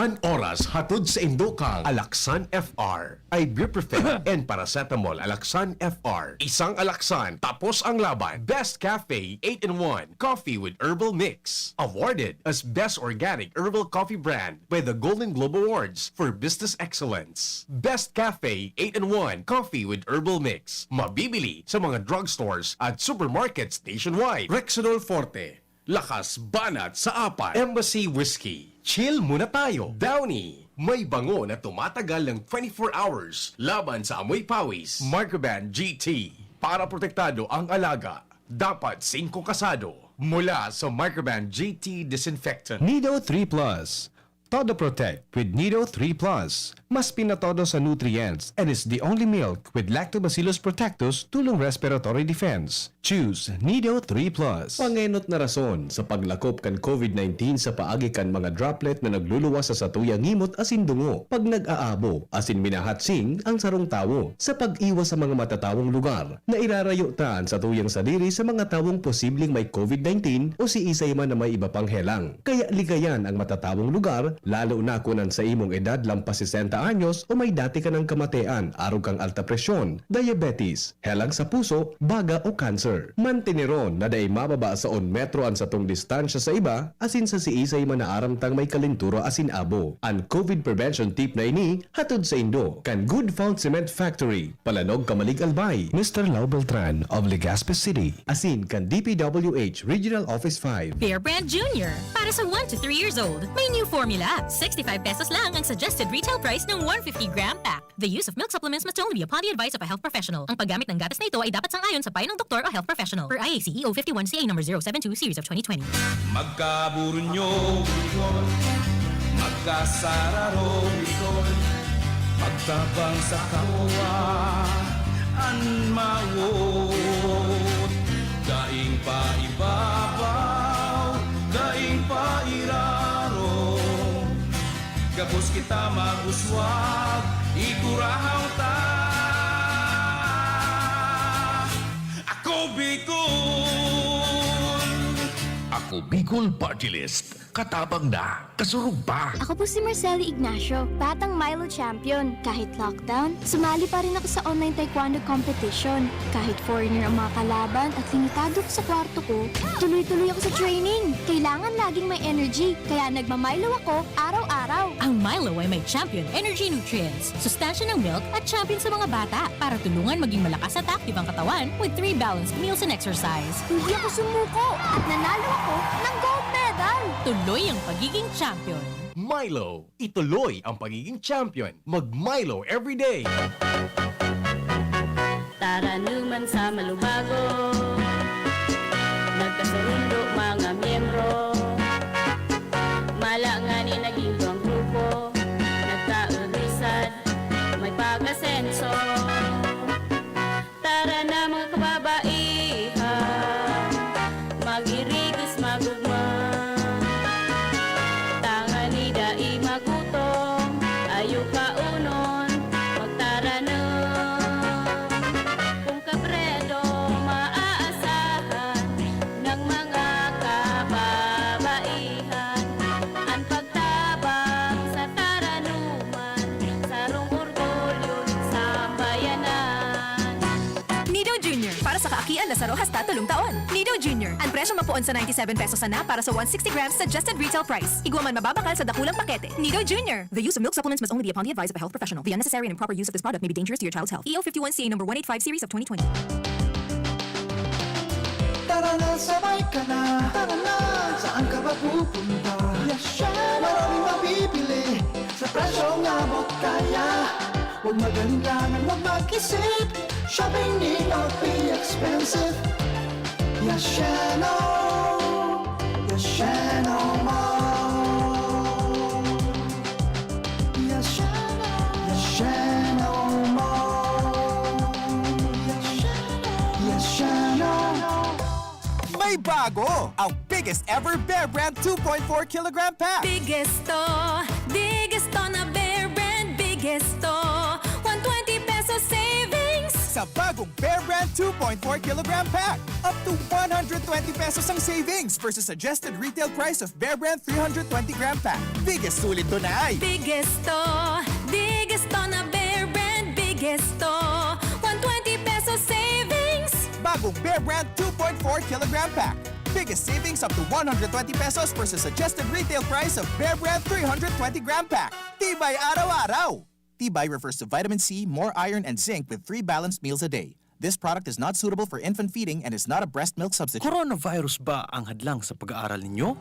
An oras hatod sa indo kang Alaxan F R, ibuprofen, and paracetamol. Alaxan F R, isang Alaxan, tapos ang laban. Best Cafe eight-in-one Coffee with Herbal Mix. Awarded as Best Organic Herbal Coffee Brand by the Golden Globe Awards for Business Excellence. Best Cafe eight-in-one Coffee with Herbal Mix. Mabibili sa mga drugstores at supermarkets nationwide. Rexidol Forte, lakas banat sa apat. Embassy Whiskey, chill muna tayo. Downy, may bango na tumatagal ng twenty-four hours laban sa amoy pawis. Microban G T, para protektado ang alaga. Dapat singko kasado. Mula sa Microban G T Disinfectant. Nido three Plus. Todo Protect with Nido three Plus. Mas pinatodo sa nutrients and is the only milk with Lactobacillus protectus tulong respiratory defense. Choose Nido three Plus. Pangenot na rason sa paglakop kan COVID nineteen sa paagi kan mga droplet na nagluluwas sa satuyang ngimot asin dungo pag nag-aabo asin minahatsing ang sarong tawo. Sa pag-iwas sa mga matatawong lugar, nairarayo ta an satuyang sadiri sa mga tawong posibleng may COVID nineteen o siisay man na may iba pang helang. Kaya ligayan ang matatawong lugar, lalo na kun an sa imong edad lampas sesenta anyos o may dati ka nang kamatean, arog kang alta presyon, diabetes, helang sa puso, baga o kanser. Manteneron na dai mababa sa un metro an satong distansya sa iba, asin sa siisay man na aram tang may kalentura asin abo. An COVID prevention tip na ini, hatod saindo kan Good Found Cement Factory, Palanog, Camalig, Albay. Mister Lau Beltran of Legazpi City. Asin kan D P W H Regional Office five. Bear Brand Junior. Para sa one to three years old, may new formula. Sixty-five pesos lang ang suggested retail price ng one fifty gram pack. The use of milk supplements must only be upon the advice of a health professional. Ang paggamit ng gatas na ito ay dapat sang-ayon sa payo ng doktor o health professional. Per I A C E O fifty-one C A number zero seven two series of twenty twenty. Magkaburunyo, magkasararo, magtabang sa kapwa, an mawot, daing paibabaw, daing pairarom. Gabos kita mag-uswag, igurahang ta. Ako Bicol! Ako Bicol Party List. Katabang na, kasurog pa. Ako po si Marcelo Ignacio, batang Milo champion. Kahit lockdown, sumali pa rin ako sa online taekwondo competition. Kahit foreigner ang mga kalaban at limitado ako sa kwarto ko, tuloy-tuloy ako sa training. Kailangan laging may energy, kaya nagma-Milo ako araw-araw. Ang Milo ay may champion energy nutrients, sustansya ng milk at champion sa mga bata para tulungan maging malakas at active ang katawan with three balanced meals and exercise. Hindi ako sumuko at nanalo ako ng gold medal. Tuloy ang pagiging champion. Milo, ituloy ang pagiging champion. Mag-Milo everyday. Taranuman sa Malubago, nagkasurundo mga miyembro. Mala ngani naging duwang grupo, nagkaurisan, may pag-asenso. Tara na, mga kababaihan, mag-irigos, mag-ugma. Tangani dai magutom, ayo kaonon, magtaranom. Kung kabredo, maa- hasta tolong taon. Nido Junior. Ang presyong mapoon sa ninety-seven pesos sana para sa one sixty grams suggested retail price. Igwa man mababakal sa dakulang pakete. Nido Junior. The use of milk supplements must only be upon the advice of a health professional. The unnecessary and improper use of this product may be dangerous to your child's health. E O fifty-one C A number one eight five series of twenty twenty. Tara na, sabay ka na. Tara na, saan ka ba pupunta? Yes, syempre. Maraming mabibili sa presyong abot kaya. Huwag mag-alinlangan, huwag mag-isip. Shopping need not be expensive. Yes, Sheno. Yes, Sheno Mall. Yes, Sheno. Yes, Sheno Mall. Yes, Sheno. Yes, Sheno. May bago! Ang biggest ever Bear Brand two point four kilogram pack! Biggest to, biggest to na Bear Brand, biggest to. One twenty pesos savings. Sa bagong Bear Brand two point four kilogram pack, up to one hundred twenty pesos ang savings versus suggested retail price of Bear Brand three hundred twenty gram pack. Biggest sulit to na ay! Biggest to, biggest to na Bear Brand, biggest to. One twenty pesos savings. Bagong Bear Brand two point four kilogram pack. Biggest savings up to one hundred twenty pesos versus suggested retail price of Bear Brand three hundred twenty gram pack. Tibay araw-araw! Tibay refers to vitamin C, more iron, and zinc with three balanced meals a day. This product is not suitable for infant feeding and is not a breast milk substitute. Coronavirus ba ang hadlang sa pag-aaral ninyo?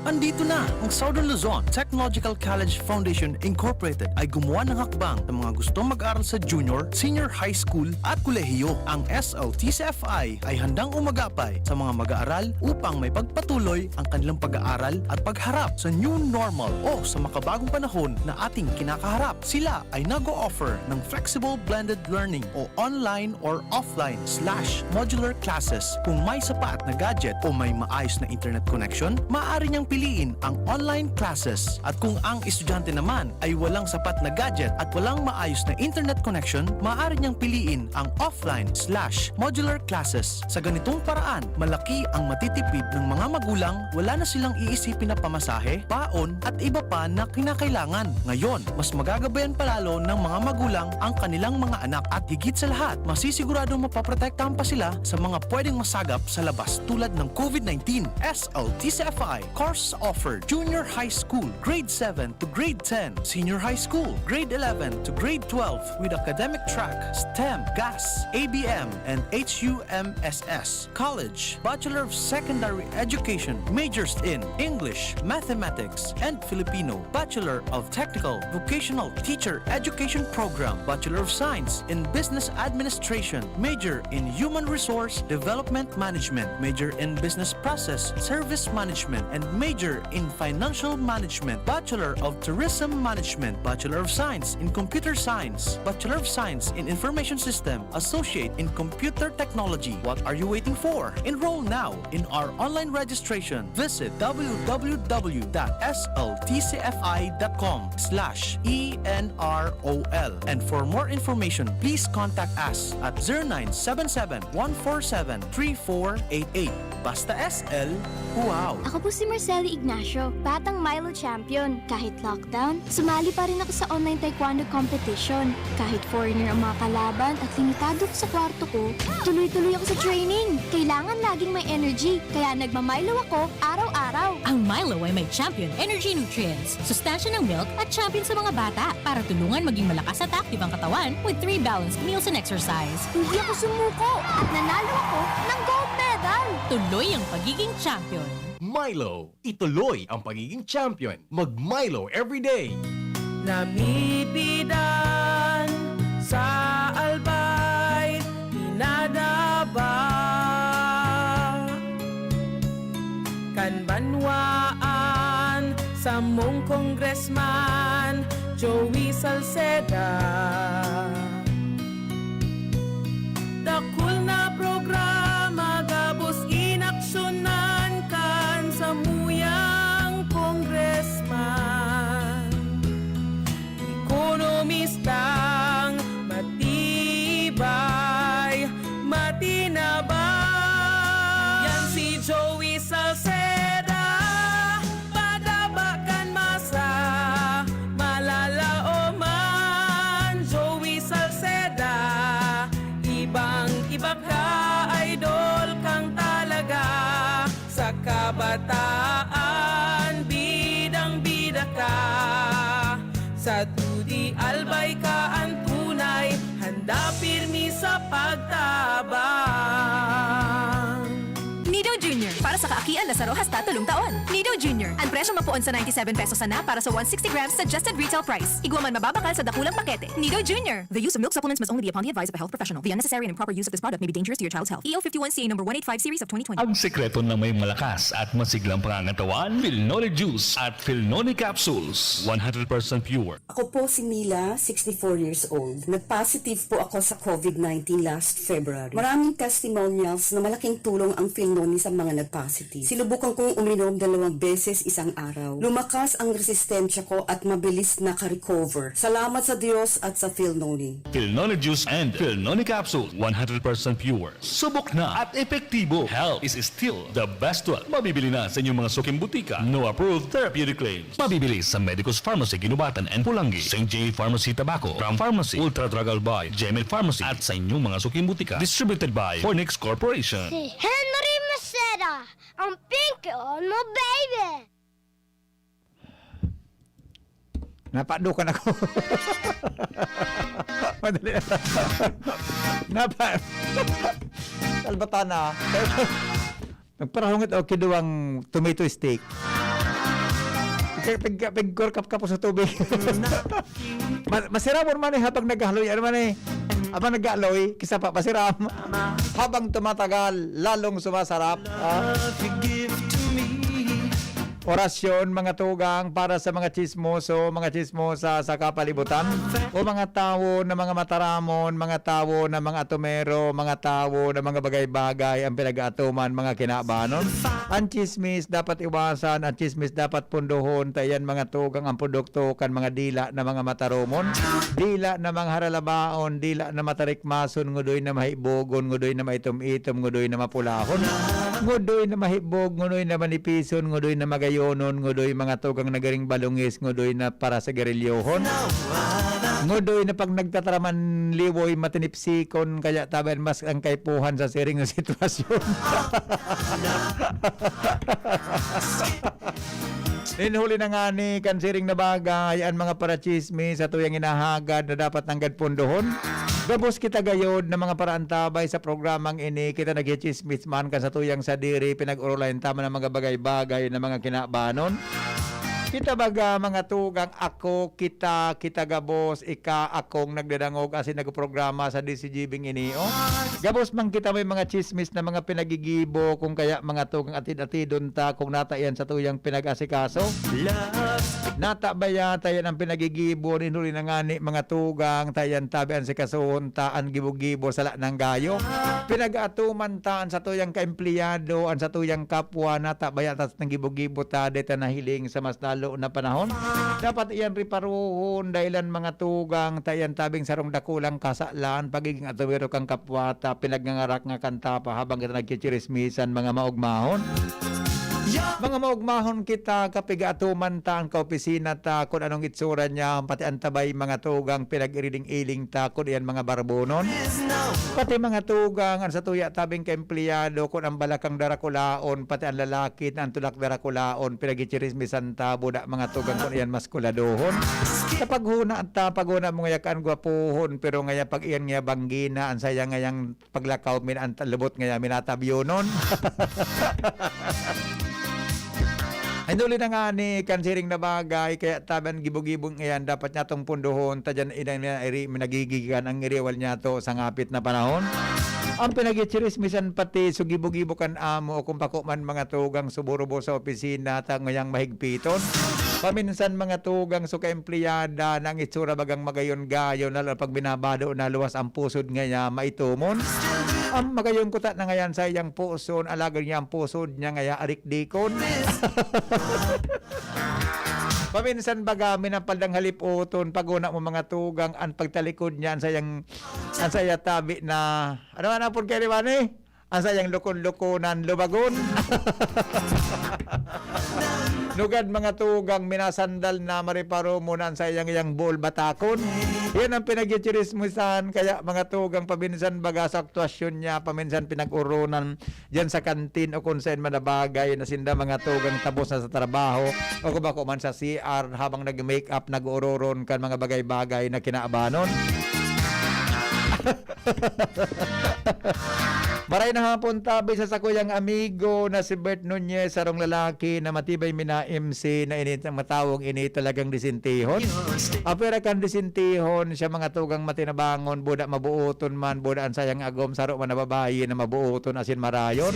Andito na! Ang Southern Luzon Technological College Foundation Incorporated ay gumawa ng hakbang sa mga gustong mag-aral sa junior, senior high school at kolehiyo. Ang S L T C F I ay handang umagapay sa mga mag-aaral upang maipagpatuloy ang kanilang pag-aaral at pagharap sa new normal o sa makabagong panahon na ating kinakaharap. Sila ay nag-o-offer ng flexible blended learning o online or offline slash modular classes. Kung may sapat na gadget o may maayos na internet connection, maaari niyang piliin ang online classes. At kung ang estudyante naman ay walang sapat na gadget at walang maayos na internet connection, maaari niyang piliin ang offline slash modular classes. Sa ganitong paraan, malaki ang matitipid ng mga magulang, wala na silang iisipin na pamasahe, baon, at iba pa na kinakailangan. Ngayon, mas magagabayan pa lalo ng mga magulang ang kanilang mga anak at higit sa lahat, masisiguradong mapoprotektahan pa sila sa mga pwedeng masagap sa labas tulad ng COVID nineteen. S L T C F I course offered: Junior High School, Grade seven to Grade ten, Senior High School, Grade eleven to Grade twelve with academic track STEM, GAS, A B M, and H U M S S. College, Bachelor of Secondary Education, majors in English, Mathematics, and Filipino, Bachelor of Technical Vocational Teacher Education Program, Bachelor of Science in Business Administration, major in Human Resource Development Management, major in Business Process Service Management, and major in Financial Management, Bachelor of Tourism Management, Bachelor of Science in Computer Science, Bachelor of Science in Information System, Associate in Computer Technology. What are you waiting for? Enroll now in our online registration. Visit w w w dot s l t c f i dot com slash e n r o l. And for more information, please contact us at zero nine seven seven, one four seven, three four eight eight. Basta S L, wow! Ako po si Marceli Ignacio, batang Milo champion. Kahit lockdown, sumali pa rin ako sa online taekwondo competition. Kahit foreigner ang mga kalaban at limitado ako sa kwarto ko, tuloy-tuloy ako sa training. Kailangan laging may energy, kaya nagma-Milo ako araw-araw. Ang Milo ay may champion energy nutrients, sustansya ng milk at champion sa mga bata para tulungan maging malakas at active ang katawan with three balanced meals and exercise. Hindi ako sumuko at nanalo ako ng gold medal! Tuloy ang pagiging champion. Milo, ituloy ang pagiging champion. Mag Milo everyday. Namipidan sa albay, pinadaba kan banwaan samong Congressman Joey Salceda. Dakul na programa gabos inaksyonan kan samuyang congressman. Ekonomistang matibay, matinabang. Yan si Joey Salceda, padaba kan masa, malalaoman. Joey Salceda. Kabataan, bidang-bida ka. Sa T U D I Albay ka an tunay, handa pirmi sa pagtabang. Nido Junior, para sa kaakian na saro hasta tolong taon. Nido Junior, an presyong mapoon sa ninety-seven pesos sana para sa one sixty grams suggested retail price. Igwa man mababakal sa dakulang pakete. Nido Junior. The use of milk supplements must only be upon the advice of a health professional. The unnecessary and improper use of this product may be dangerous to your child's health. E O fifty-one C A number one eight five series of twenty twenty. Ang sekreto ng may malakas at masiglang pangangatawan, Filnone Juice at Filnone Capsules, one hundred percent pure. Ako po si Mila, sixty-four years old. Nag-positive po ako sa covid nineteen last February. Maraming testimonials na malaking tulong ang Filnone sa mga nag-positive. Sinubukan kong uminom dalawang beses isang araw. Lumakas ang resistensya ko at mabilis naka-recover. Salamat sa Diyos at sa Filnone. Filnone Juice and Filnone Capsule, one hundred percent pure. Subok na at epektibo. Health is still the best wealth. Mabibili na sa inyong mga suking butika. No approved therapeutic claims. Mabibili sa Medicus Pharmacy, Guinobatan and Pulangi, Saint J Pharmacy, Tabaco, Ram Pharmacy, Ultra Drug Albay, Gemed Pharmacy, at sa inyong mga suking butika. Distributed by Fornix Corporation. Si Henry Maceda, ang pinky on mo, baby! Napadukan ako. Madali na. Napa-, Salbatana. Nagparahungit ako kiduwang tomato stick. Pig-, pig-, pigkurkap-kap sa tubig. Ma-, masiramon man eh habang naghaloy. Ano man eh? Habang naghaloy, kisa pa masiram. Habang tumatagal, lalong sumasarap. Ah. Orasyon, mga tugang, para sa mga chismoso, mga chismosa sa kapalibutan. O mga tawo na mga mataramon, mga tawo na mga atomero, mga tawo na mga bagay-bagay ang pinag-aatuman, mga kinabanon. Ang chismis dapat iwasan, ang chismis dapat pundohon, ta iyan mga tugang ang produkto kan mga dila na mga mataromon, dila na mga haralabaon, dila na matarikmason, ngudoy na mahibogon, ngudoy na maitom-itom, ngudoy na mapulahon, ngudoy na mahibog, ngudoy na manipison, ngudoy na magayonon, ngudoy mga tugang na garing balungis, ngudoy na para sa garilyohon, ngudoy na pag nagtataraman liwoy matinipsikon, kaya tabi an mas ang kaipuhan sa siring na sitwasyon. Nin huli na ngani kan siring na bagay, an mga parachismis sa tuyang hinahagad na dapat nanggad pundohon. Gabos kita gayod na mga paraantabay sa programang ini, kita nagchichismis man kan sa tuyang sadiri, pinag-orolayan ta man ang mga bagay-bagay na mga kinabanon. Kita baga, mga tugang, ako, kita, kita gabos, ika, akong nagdadangog asin nagprograma sa D C G B ngini, oh. Gabos man kita may mga chismis na mga pinagigibo, kung kaya mga tugang atid-atidon ta, kung nata iyan sa tuyang pinag-asikaso. Nata baya ta iyan ang pinagigibo, nin huli na ngani, mga tugang, ta iyan tabi an sikasohon ta, an gibo-gibo, sala nang gayo. Pinag-atuman ta an satuyang kaempleyado, an satuyang kapwa, nata baya ta sa nanggibo-gibo ta, deta nahiling sa mas lalo na panahon. Dapat iyan riparohon, dahilan mga tugang, ta iyan tabing sarong dakulang kasalan, pagiging atumero kan kapwa ta, pinagngangarak nga kanta pa habang kita nagchichirismisan, mga maogmahon. Mga maogmahon kita, kapiga-atuman ta an kaopisina ta, kun anong itsura niya, pati an tabay, mga tugang, pinag-iriling-iling ta, kun iyan mga barbonon. Pati mga tugang, an satuya tabing kaempleyado, kun ang balakang darakulaon, pati an lalaki na an tulak darakulaon, pinagchichirismisan ta, buda mga tugang, kun iyan maskuladohon. Sa paghuna ta, paghuna mo ngaya kan gwapohon, pero ngaya pag iyan ngaya banggi na, an saya ngayang paglakaw, min-, an ta-, lubot ngaya minatabyonon. Ay, huli na ngani, kan siring na bagay, kaya tabi an gibo-gibong iyan, dapat niya tong pundohon, ta diyan ina-, ina-, iri-, nagigikan ang iriwal niya to sa ngapit na panahon. Ang pinagchichirismisan pati, so gibo-gibo kan amo, o kung pako man mga tugang suburubo sa opisina, ta ngayang mahigpiton. Paminsan mga tugang, so kaempleyada, na ang itsura bagang magayon-gayon, lalo pag binabado na luwas ang pusod ngaya, maitomon. Ang magayon kuta na ngayan sa iyang puson, alagad niya ang pusod niya ngaya, arikdikon. Paminsan baga, minapaldang halipoton, pag-una mo mga tugang, an pagtalikod niya, an sayang, an saya tabi na, ano man ang pud kayo, di ba, ni? Ang sayang lukon-lukonan, lubagon. Nugad mga tugang, minasandal na mariparo mo na ang sayang yang buol batakon. Yan ang pinagchichirismisan. Kaya mga tugang, paminsan baga sa aktuasyon niya, paminsan pinag-urunan diyan sa kantin o kung saan man na bagay na sinda mga tugang tapos na sa trabaho o kung bako man sa C R habang nag-make up, nag-ururon kan mga bagay-bagay na kinaabanon. Maray na hapon tabi sa sakuyang amigo na si Bert Nunez, sarong lalaki na matibay mina M C na ini, ang matawong ini talagang disintihon. Apera kan disintihon, siya mga tugang matinabangon, buda mabuoton man, buda ang sayang agom, saro man na babayi na mabuoton asin marayon.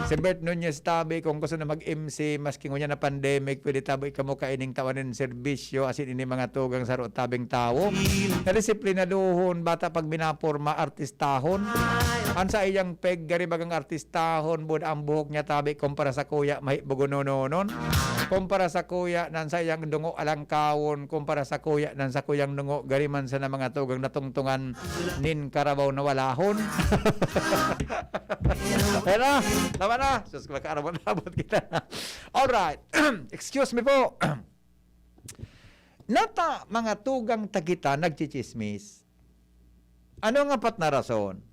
Si Bert Nunez tabi, kung gusto na mag-M C, maski ngunyan na pandemic, pwede tabi kamo kaining tawan nin serbisyo, asin ini mga tugang saro tabing tawo. Nadisiplinadohon, bata pag binaporma, artistahon. An saiyang peg, gari bagang artistahon, buda ang buhok niya tabi, kumpara sa kuya, mahibogonononon. Kumpara sa kuya, nan saiyang dungo alangkawon, kumpara sa kuya, nan sakuyang dungo, gari man sana mga tugang natungtungan nin karabaw na walahon. Pero, tama na. Sus, makaarabot-abot kita. Alright. Excuse me po. Nata, mga tugang ta kita nagchichismis. Ano ang apat na rason?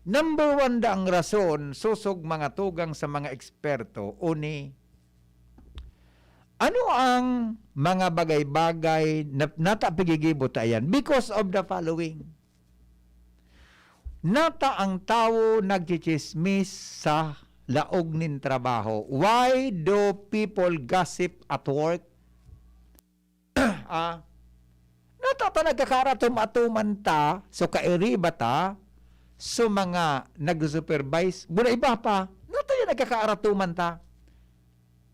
Number one, daang rason, sosog mga tugang sa mga eksperto, uni, ano ang mga bagay-bagay na nata pigigibo ta iyan? Because of the following. Nata ang tawo nagchichismis sa laog nin trabaho. Why do people gossip at work? Ah, nata ta nagkakaaratom-atoman ta, so kairiba ta, so mga nag-supervise, muna iba pa, nata yan nagkakaaratoman ta.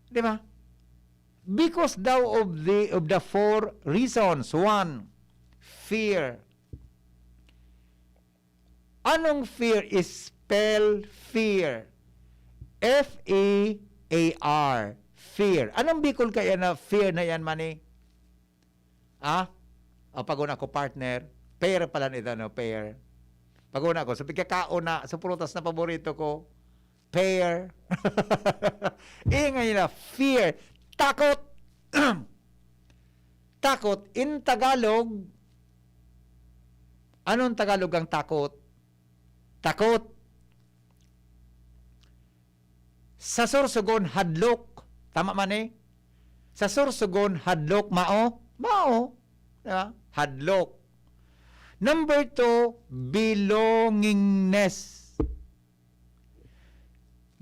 Di ba? Because daw of the, of the four reasons. One, fear. Anong fear? Spell fear. F E A R. Fear. Anong Bicol kaya na fear na yan, mani? Ah? O, pag-una ko, partner. Pear pala nito, no? Pear. Pag-una ko, sa pagkakaon na, sa prutas na paborito ko, pear. Ingay na, fear. Takot. Takot. In Tagalog, anong Tagalog ang takot? Takot. Sa Sorsogon, hadlok. Tama man eh. Sa Sorsogon, hadlok, mao? Mao. Di ba? Hadlok. Number two, belongingness.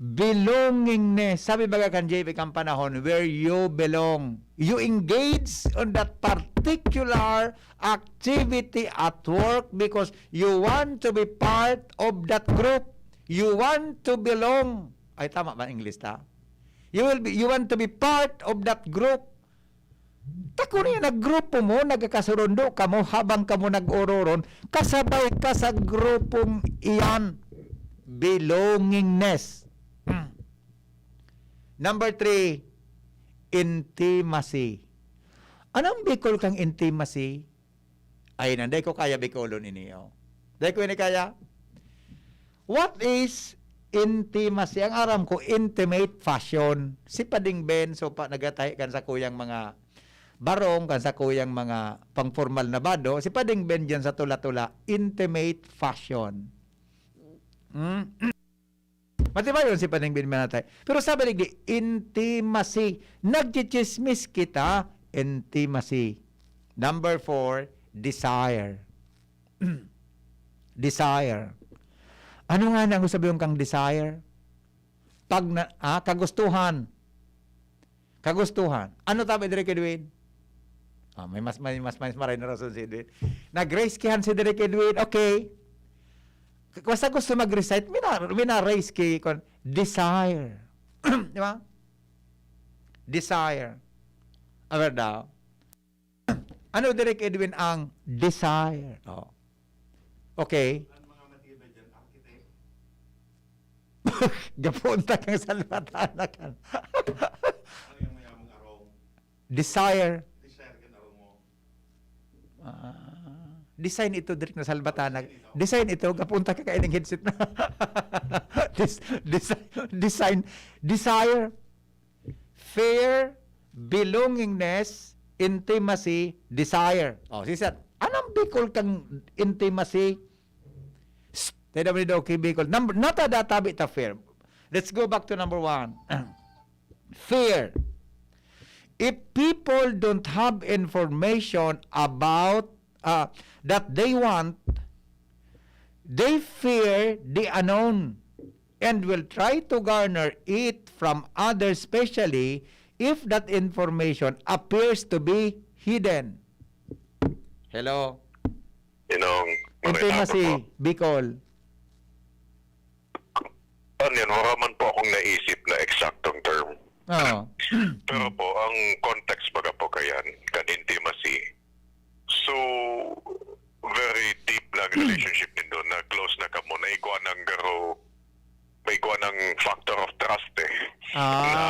Belongingness. Sabi baga kan J P kan panahon, where you belong. You engage on that particular activity at work because you want to be part of that group. You want to belong. Ay, tama ba ang English ta? You will be, you want to be part of that group. Tako niya, naggrupo mo, nagkakasurundo kamo habang kamo nag-ororon, kasabay ka sa grupong iyan. Belongingness. Number three, intimacy. Anong Bicol kang intimacy? Ay, nanday ko kaya Bicolon ini, oh. Dai ko ini kaya? What is intimacy? Ang aram ko, intimate fashion. Si Pading Ben, so pa, nagatahi kan sa kuyang mga barong, kan sa kuyang mga pang-formal na bado. Si Pading Ben dyan sa tula-tula, intimate fashion. Hmm? Matibayon si Pading Bin Manatay. Pero sabi digdi, intimacy. Nagchichismis kita, intimacy. Number four, desire. Desire. Ano nga na ang sabi kang desire? Pag na, ah, kagustuhan. Kagustuhan. Ano tabi diri kay Edwin? Ah, may mas, may mas, may mas maray na rason si Edwin. Nag-raise kihan si diri kay Edwin. Okay. K-, basta gusto mag-recite, mina, mina-raise ki kon desire. Di ba? Desire. Aber daw. Ano diri kay Edwin ang desire? Oh. Okay. Ang mga matibay dyan, architect. Gapunta kang salbatanakan. Ano yung mayamang arong? Desire. Desire ka na mo. Ah. Design ito, direk na salbatanan. Design ito, gapunta ka kaining headset na. Dis-, design, design, desire, fear, belongingness, intimacy, desire. Oh, si sir, anong Bicol kang intimacy? Shh, tayo naman daw kay Bicol. Number, nata data bita fear. Let's go back to number one. Fear. If people don't have information about, uh, that they want, they fear the unknown and will try to garner it from others, especially if that information appears to be hidden. Hello? Inong, Intimacy, Bicol. Ano yan? Wala man po akong naisip na eksaktong term. Oo. Pero po, ang context baga po kayan, kan intimacy. So, very deep na ang relationship nindo, na close na kamo, na igwa nang garo, may igwa nang factor of trust eh. Ah, na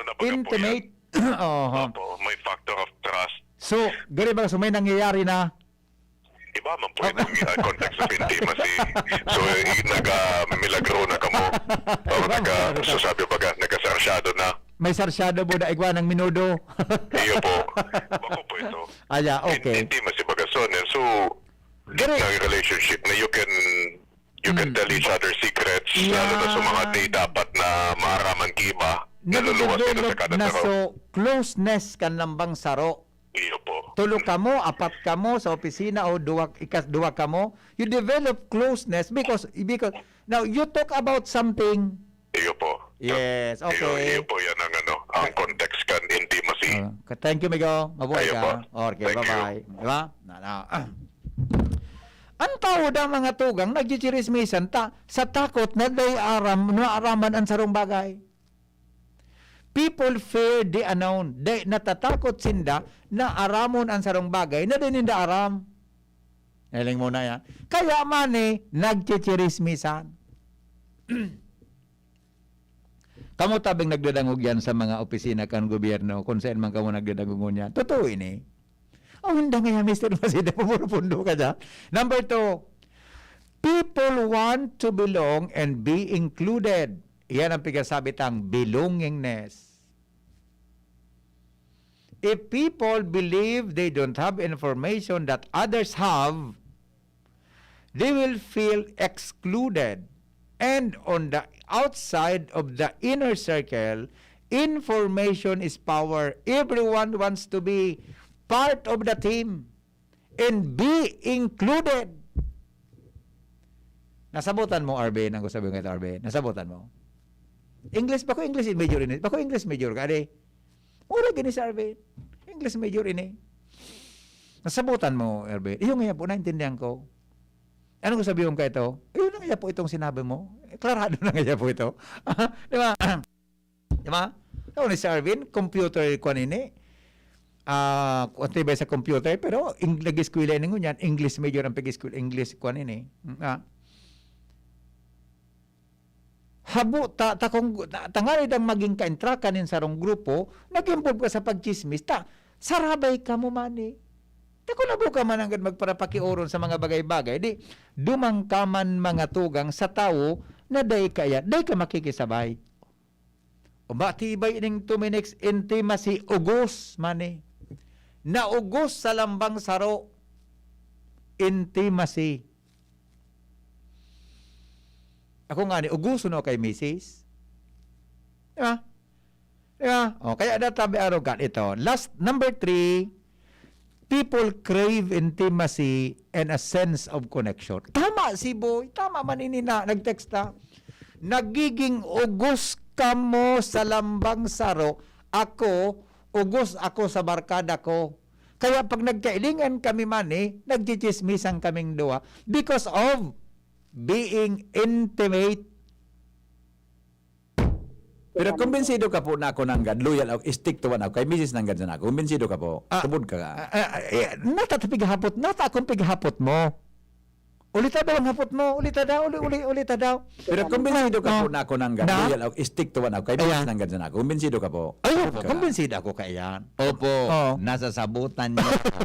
ano na baga po yan? Intimate. Oho. Opo, may factor of trust. So, gari ba, so may nangyayari na? Iba man po itong, ah, context of intimacy. So, eh, naga-milagro na kamo. O, naga-, sasabi baga, nagasarsyado na. May sarsyado po na igwa ng minudo. Iyo po. Bako po ito. Ah, yeah, okay. Intimacy baga, so, ano, so, deep na relationship na you can, you can tell each other secrets, lalo na sa mga di dapat na maaraman ki iba, naluluwas dito sa kada na saro. So, closeness kan lambang saro. Iyo po. Tulo kamo, apat kamo sa opisina o duwa, ikas-, duwa kamo, you develop closeness because, because now you talk about something. Iyo po. Yes, okay. Iyo, iyo po yan ang ano, ang context kan intimacy. Ah, ka-, thank you, Migo. Mabuhay ka. Iyo po. Okay, bye-bye. Di ba? Na, na. Ang tao daw, mga tugang, nagchichirismisan ta sa takot na dai aram, naaraman ang sarong bagay. People fear the unknown. Dai, natatakot sinda na aramon an sarong bagay na dai ninda aram. Nahiling mo na yan? Kaya man eh, nagchichirismisan. Kamo tabing nagdadangog yan sa mga opisina kan gobyerno, kung saan man kamo nagdadangog ngunyan. Totoo ini. Oh, hindi nga yan, Mister Masida, pumurupundo ka dyan. Number two, people want to belong and be included. Yan ang pigkasabi tang belongingness. If people believe they don't have information that others have, they will feel excluded. And on the outside of the inner circle, information is power. Everyone wants to be part of the team and be included. Nasabotan mo, Arvin, ang gusto sabihin ko, Arvin? Nasabotan mo? English, bako English major ini. Bako English major ka, di? Mura gini si Arvin. English major ini. Nasabotan mo, Arvin? Iyo nga po, naintindihan ko. Ano ko sabihin ka ito? Ayun na nga po itong sinabi mo. Klarado na nga po ito. Di ba? Di ba? Ako ni si Arvin, computer ko nini. Ah, kung ba sa computer, pero ing-, nag-eskwela ini ngunyan, English major ang pag-eskwela, English ko nini. Mm, ah. Habo ta, ta kung ta, tangaray dang maging kaintrakan nin sarong grupo, nag-involve ka sa pagchismis, ta, sarabay ka mo man eh. Ta kung habo ka man nanggad magparapakiuron sa mga bagay-bagay, di, dumang ka man mga tugang sa tawo na dai kaya, dai ka makikisabay. O matibay ining two minutes intimacy, ugos man eh. Naugos sa lambang saro, intimacy. Ako nga ni, ugoso na kay misis. Di ba? Di ba? O, kaya databi arrogant ito. Last, number three, people crave intimacy and a sense of connection. Tama si Boy. Tama man ini na nag-text ta. Nagiging ugos kamo sa lambang saro. Ako, ugos ako sa barkada ko. Kaya pag nagkailingan kami man eh, nagchichismisan kaming duwa because of being intimate. Pero kumbinsido ka po na ako nanggad, loyal ako, stick to one ako. Kay misis nanggad sana ako. Kumbinsido ka po. Ah, Tubod ka. Ah, ah, eh, nata ta pighapot, nata akong pighapot mo. Ulita daw ang hapot mo, ulita daw, uli, uli, ulita daw. Pero kumbinsido ka Ah, po na ako nanggad, na? loyal ako, stick to one ako. Kay misis Ayan. nanggad sana ako. Kumbinsido ka po. Ay, opo, Tubod ka. kumbinsido ako kaiyan. Opo, Oo. nasasabutan niyo ako.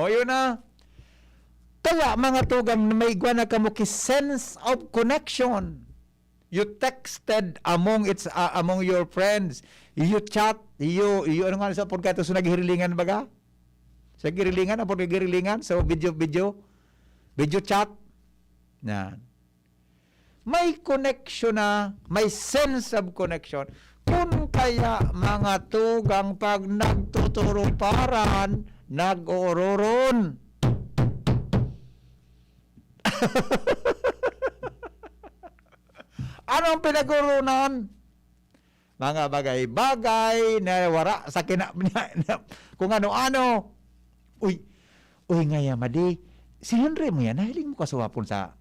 O, yun na. Kaya, mga tugang, may igwa na kamo ki sense of connection. You texted among its, ah, among your friends. You chat, you, you, ano nga sa podcast, so naghirilingan baga? Sa girilingan, apod girilingan, so video, video, video chat. Yan. May connection na, may sense of connection. Kun kaya, mga tugang, pag nagtuturuparan, nag-oororon. Anong pinag-ooronan? Mga bagay-bagay na wara sa kina-, kung ano-ano. Uy, uy, ngaya, madi, si Henry mo yan, nahiling mo kasuwapon sa,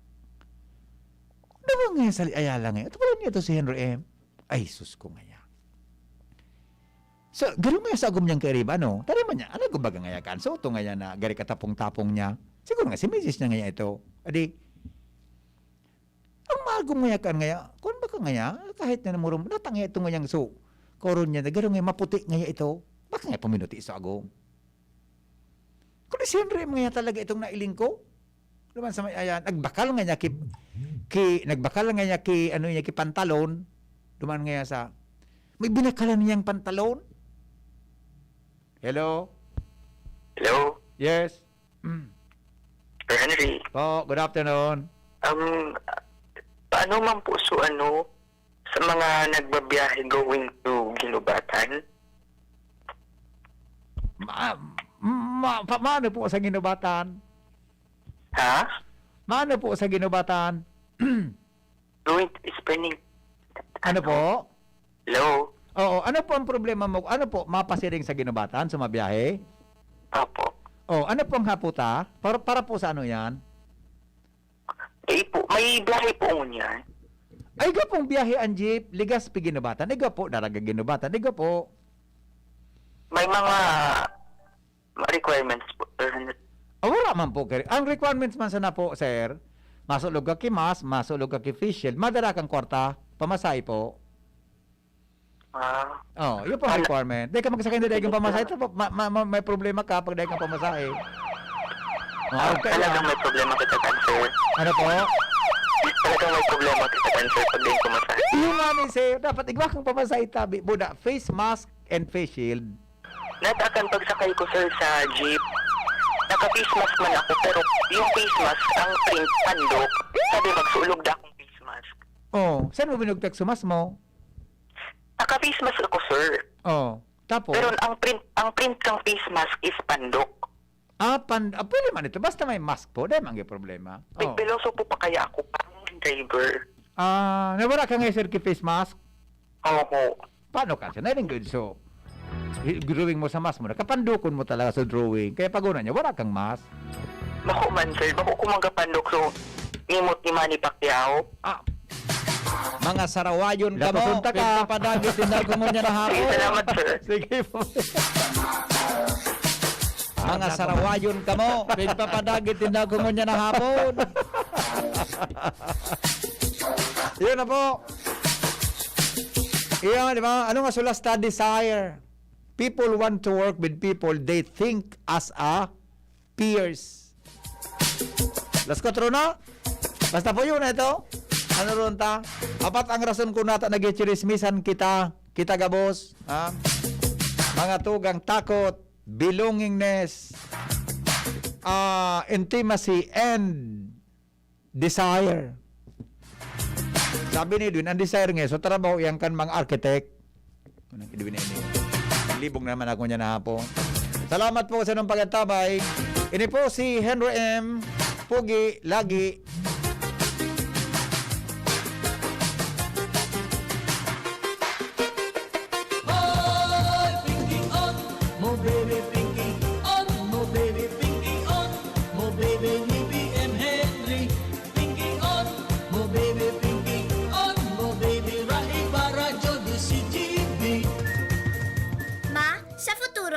di ba nga sa Ayala ngayon? Ito pala niya to si Henry M. Ay, sus ko ngaya. So, garo ngaya sa agom niyang kairiba, no? Tari man niya, ano, kumbaga ngaya kan? So, ito ngaya na gari katapong-tapong niya. Siguro nga, si misis niya ngaya ito. Adi, ang magom ngaya kan ngaya, kung baka ngaya, kahit na namurong, natang ngaya ito ngayang so, koron niya, garo ngaya maputi ngaya ito. Baka ngaya paminuti sa agom. Kundi siyempre, mga yan talaga itong nailing ko. Duman sa may ayan, nagbakal nga niya ki, ki, nagbakal nga niya ki, ano niya, ki pantalon. Duman nga sa, may binakalan niyang pantalon. Hello? Hello? Yes? Mm. Sir Henry? Po, good afternoon. Um, paano man po so ano, sa mga nagbabiyahe going to Guinobatan? Ma, ma, pa, maano po sa Guinobatan? Ha? Maano po sa Guinobatan? Going to spending. Ano po? Hello? Oo, ano po ang problema mo? Ano po, mapasiring sa Guinobatan sa mabiyahe? Opo. Oh, ano po ang haputa? Para, para po sa ano yan? Eh po, may biyahe po ngunyan. Ay, igwa pong biyahe ang jeep, ligas pi Guinobatan. Igwa po, daraga Guinobatan. Igwa po. May mga requirements po, Sir Henry. Ah, wala man po. Kay, ang requirements man sana po, sir, masulog ka ki mask, masulog ka ki face shield, madara kang kwarta, pamasahe po. Ah, Oh, yun po ang Ano? requirement. Dahil ka magsakay na dahil kang pamasahe, tapos ma, ma, ma, may problema ka pag dahil kang pamasahe. Oh, okay, talagang ah. May problema kita kan, sir. Ano po? Talagang may problema kita kan, sir, pag di ko masahe. Yun nga ni sir, dapat igwa kang pamasahe tabi. Buda, face mask and face shield. Natakan pagsakay ko, sir, sa jeep. Naka-face mask man ako, pero yung face mask, ang print, pandok. Sabi, magsulog da akong face mask. Oh, saan mo binugtak sa mask mo? Naka-face mask ako, sir. Oh, tapos? Pero ang print, ang print kang face mask is pandok. Ah, pan, ah, pwede man ito. Basta may mask po, dahil man ang problema. Oh. Nagpiloso po pa kaya ako, parang driver. Ah, nawara ka nga, sir, ki face mask? Oho. Paano ka, sir? Naring good, so, i- drawing mo sa mask mo, nakapandukon mo talaga sa drawing. Kaya pag una niya, wala kang mask. Bako man, sir. Bako ko magkapandok, so, nimot ni Manny Pacquiao. Ah, mga sarawayon ka mo, Napapunta ka. Pagpapadagit din ako mo niya na Sige, hapon. Salamat, sir. Sige po. Mga sarawayon ka mo, pagpapadagit din ako mo niya na hapon. Yun na po. Iya, di ba? Ano nga sulasta? Desire. People want to work with people they think as a peers. Las kwatro na. Basta po yun, ito. Ano ron ta? Apat ang rason kung nata nagchichirismisan kita, kita gabos, ha? Mga tugang takot, belongingness, ah, intimacy, and desire. Sabi ni Edwin, ang desire nga, so trabaho yan kan mga architect. Unang Edwin na ini. Libog naman ako niya na hapon. Salamat po sa inyong pagkatabay. Ini po si Henry M. Pugi, lagi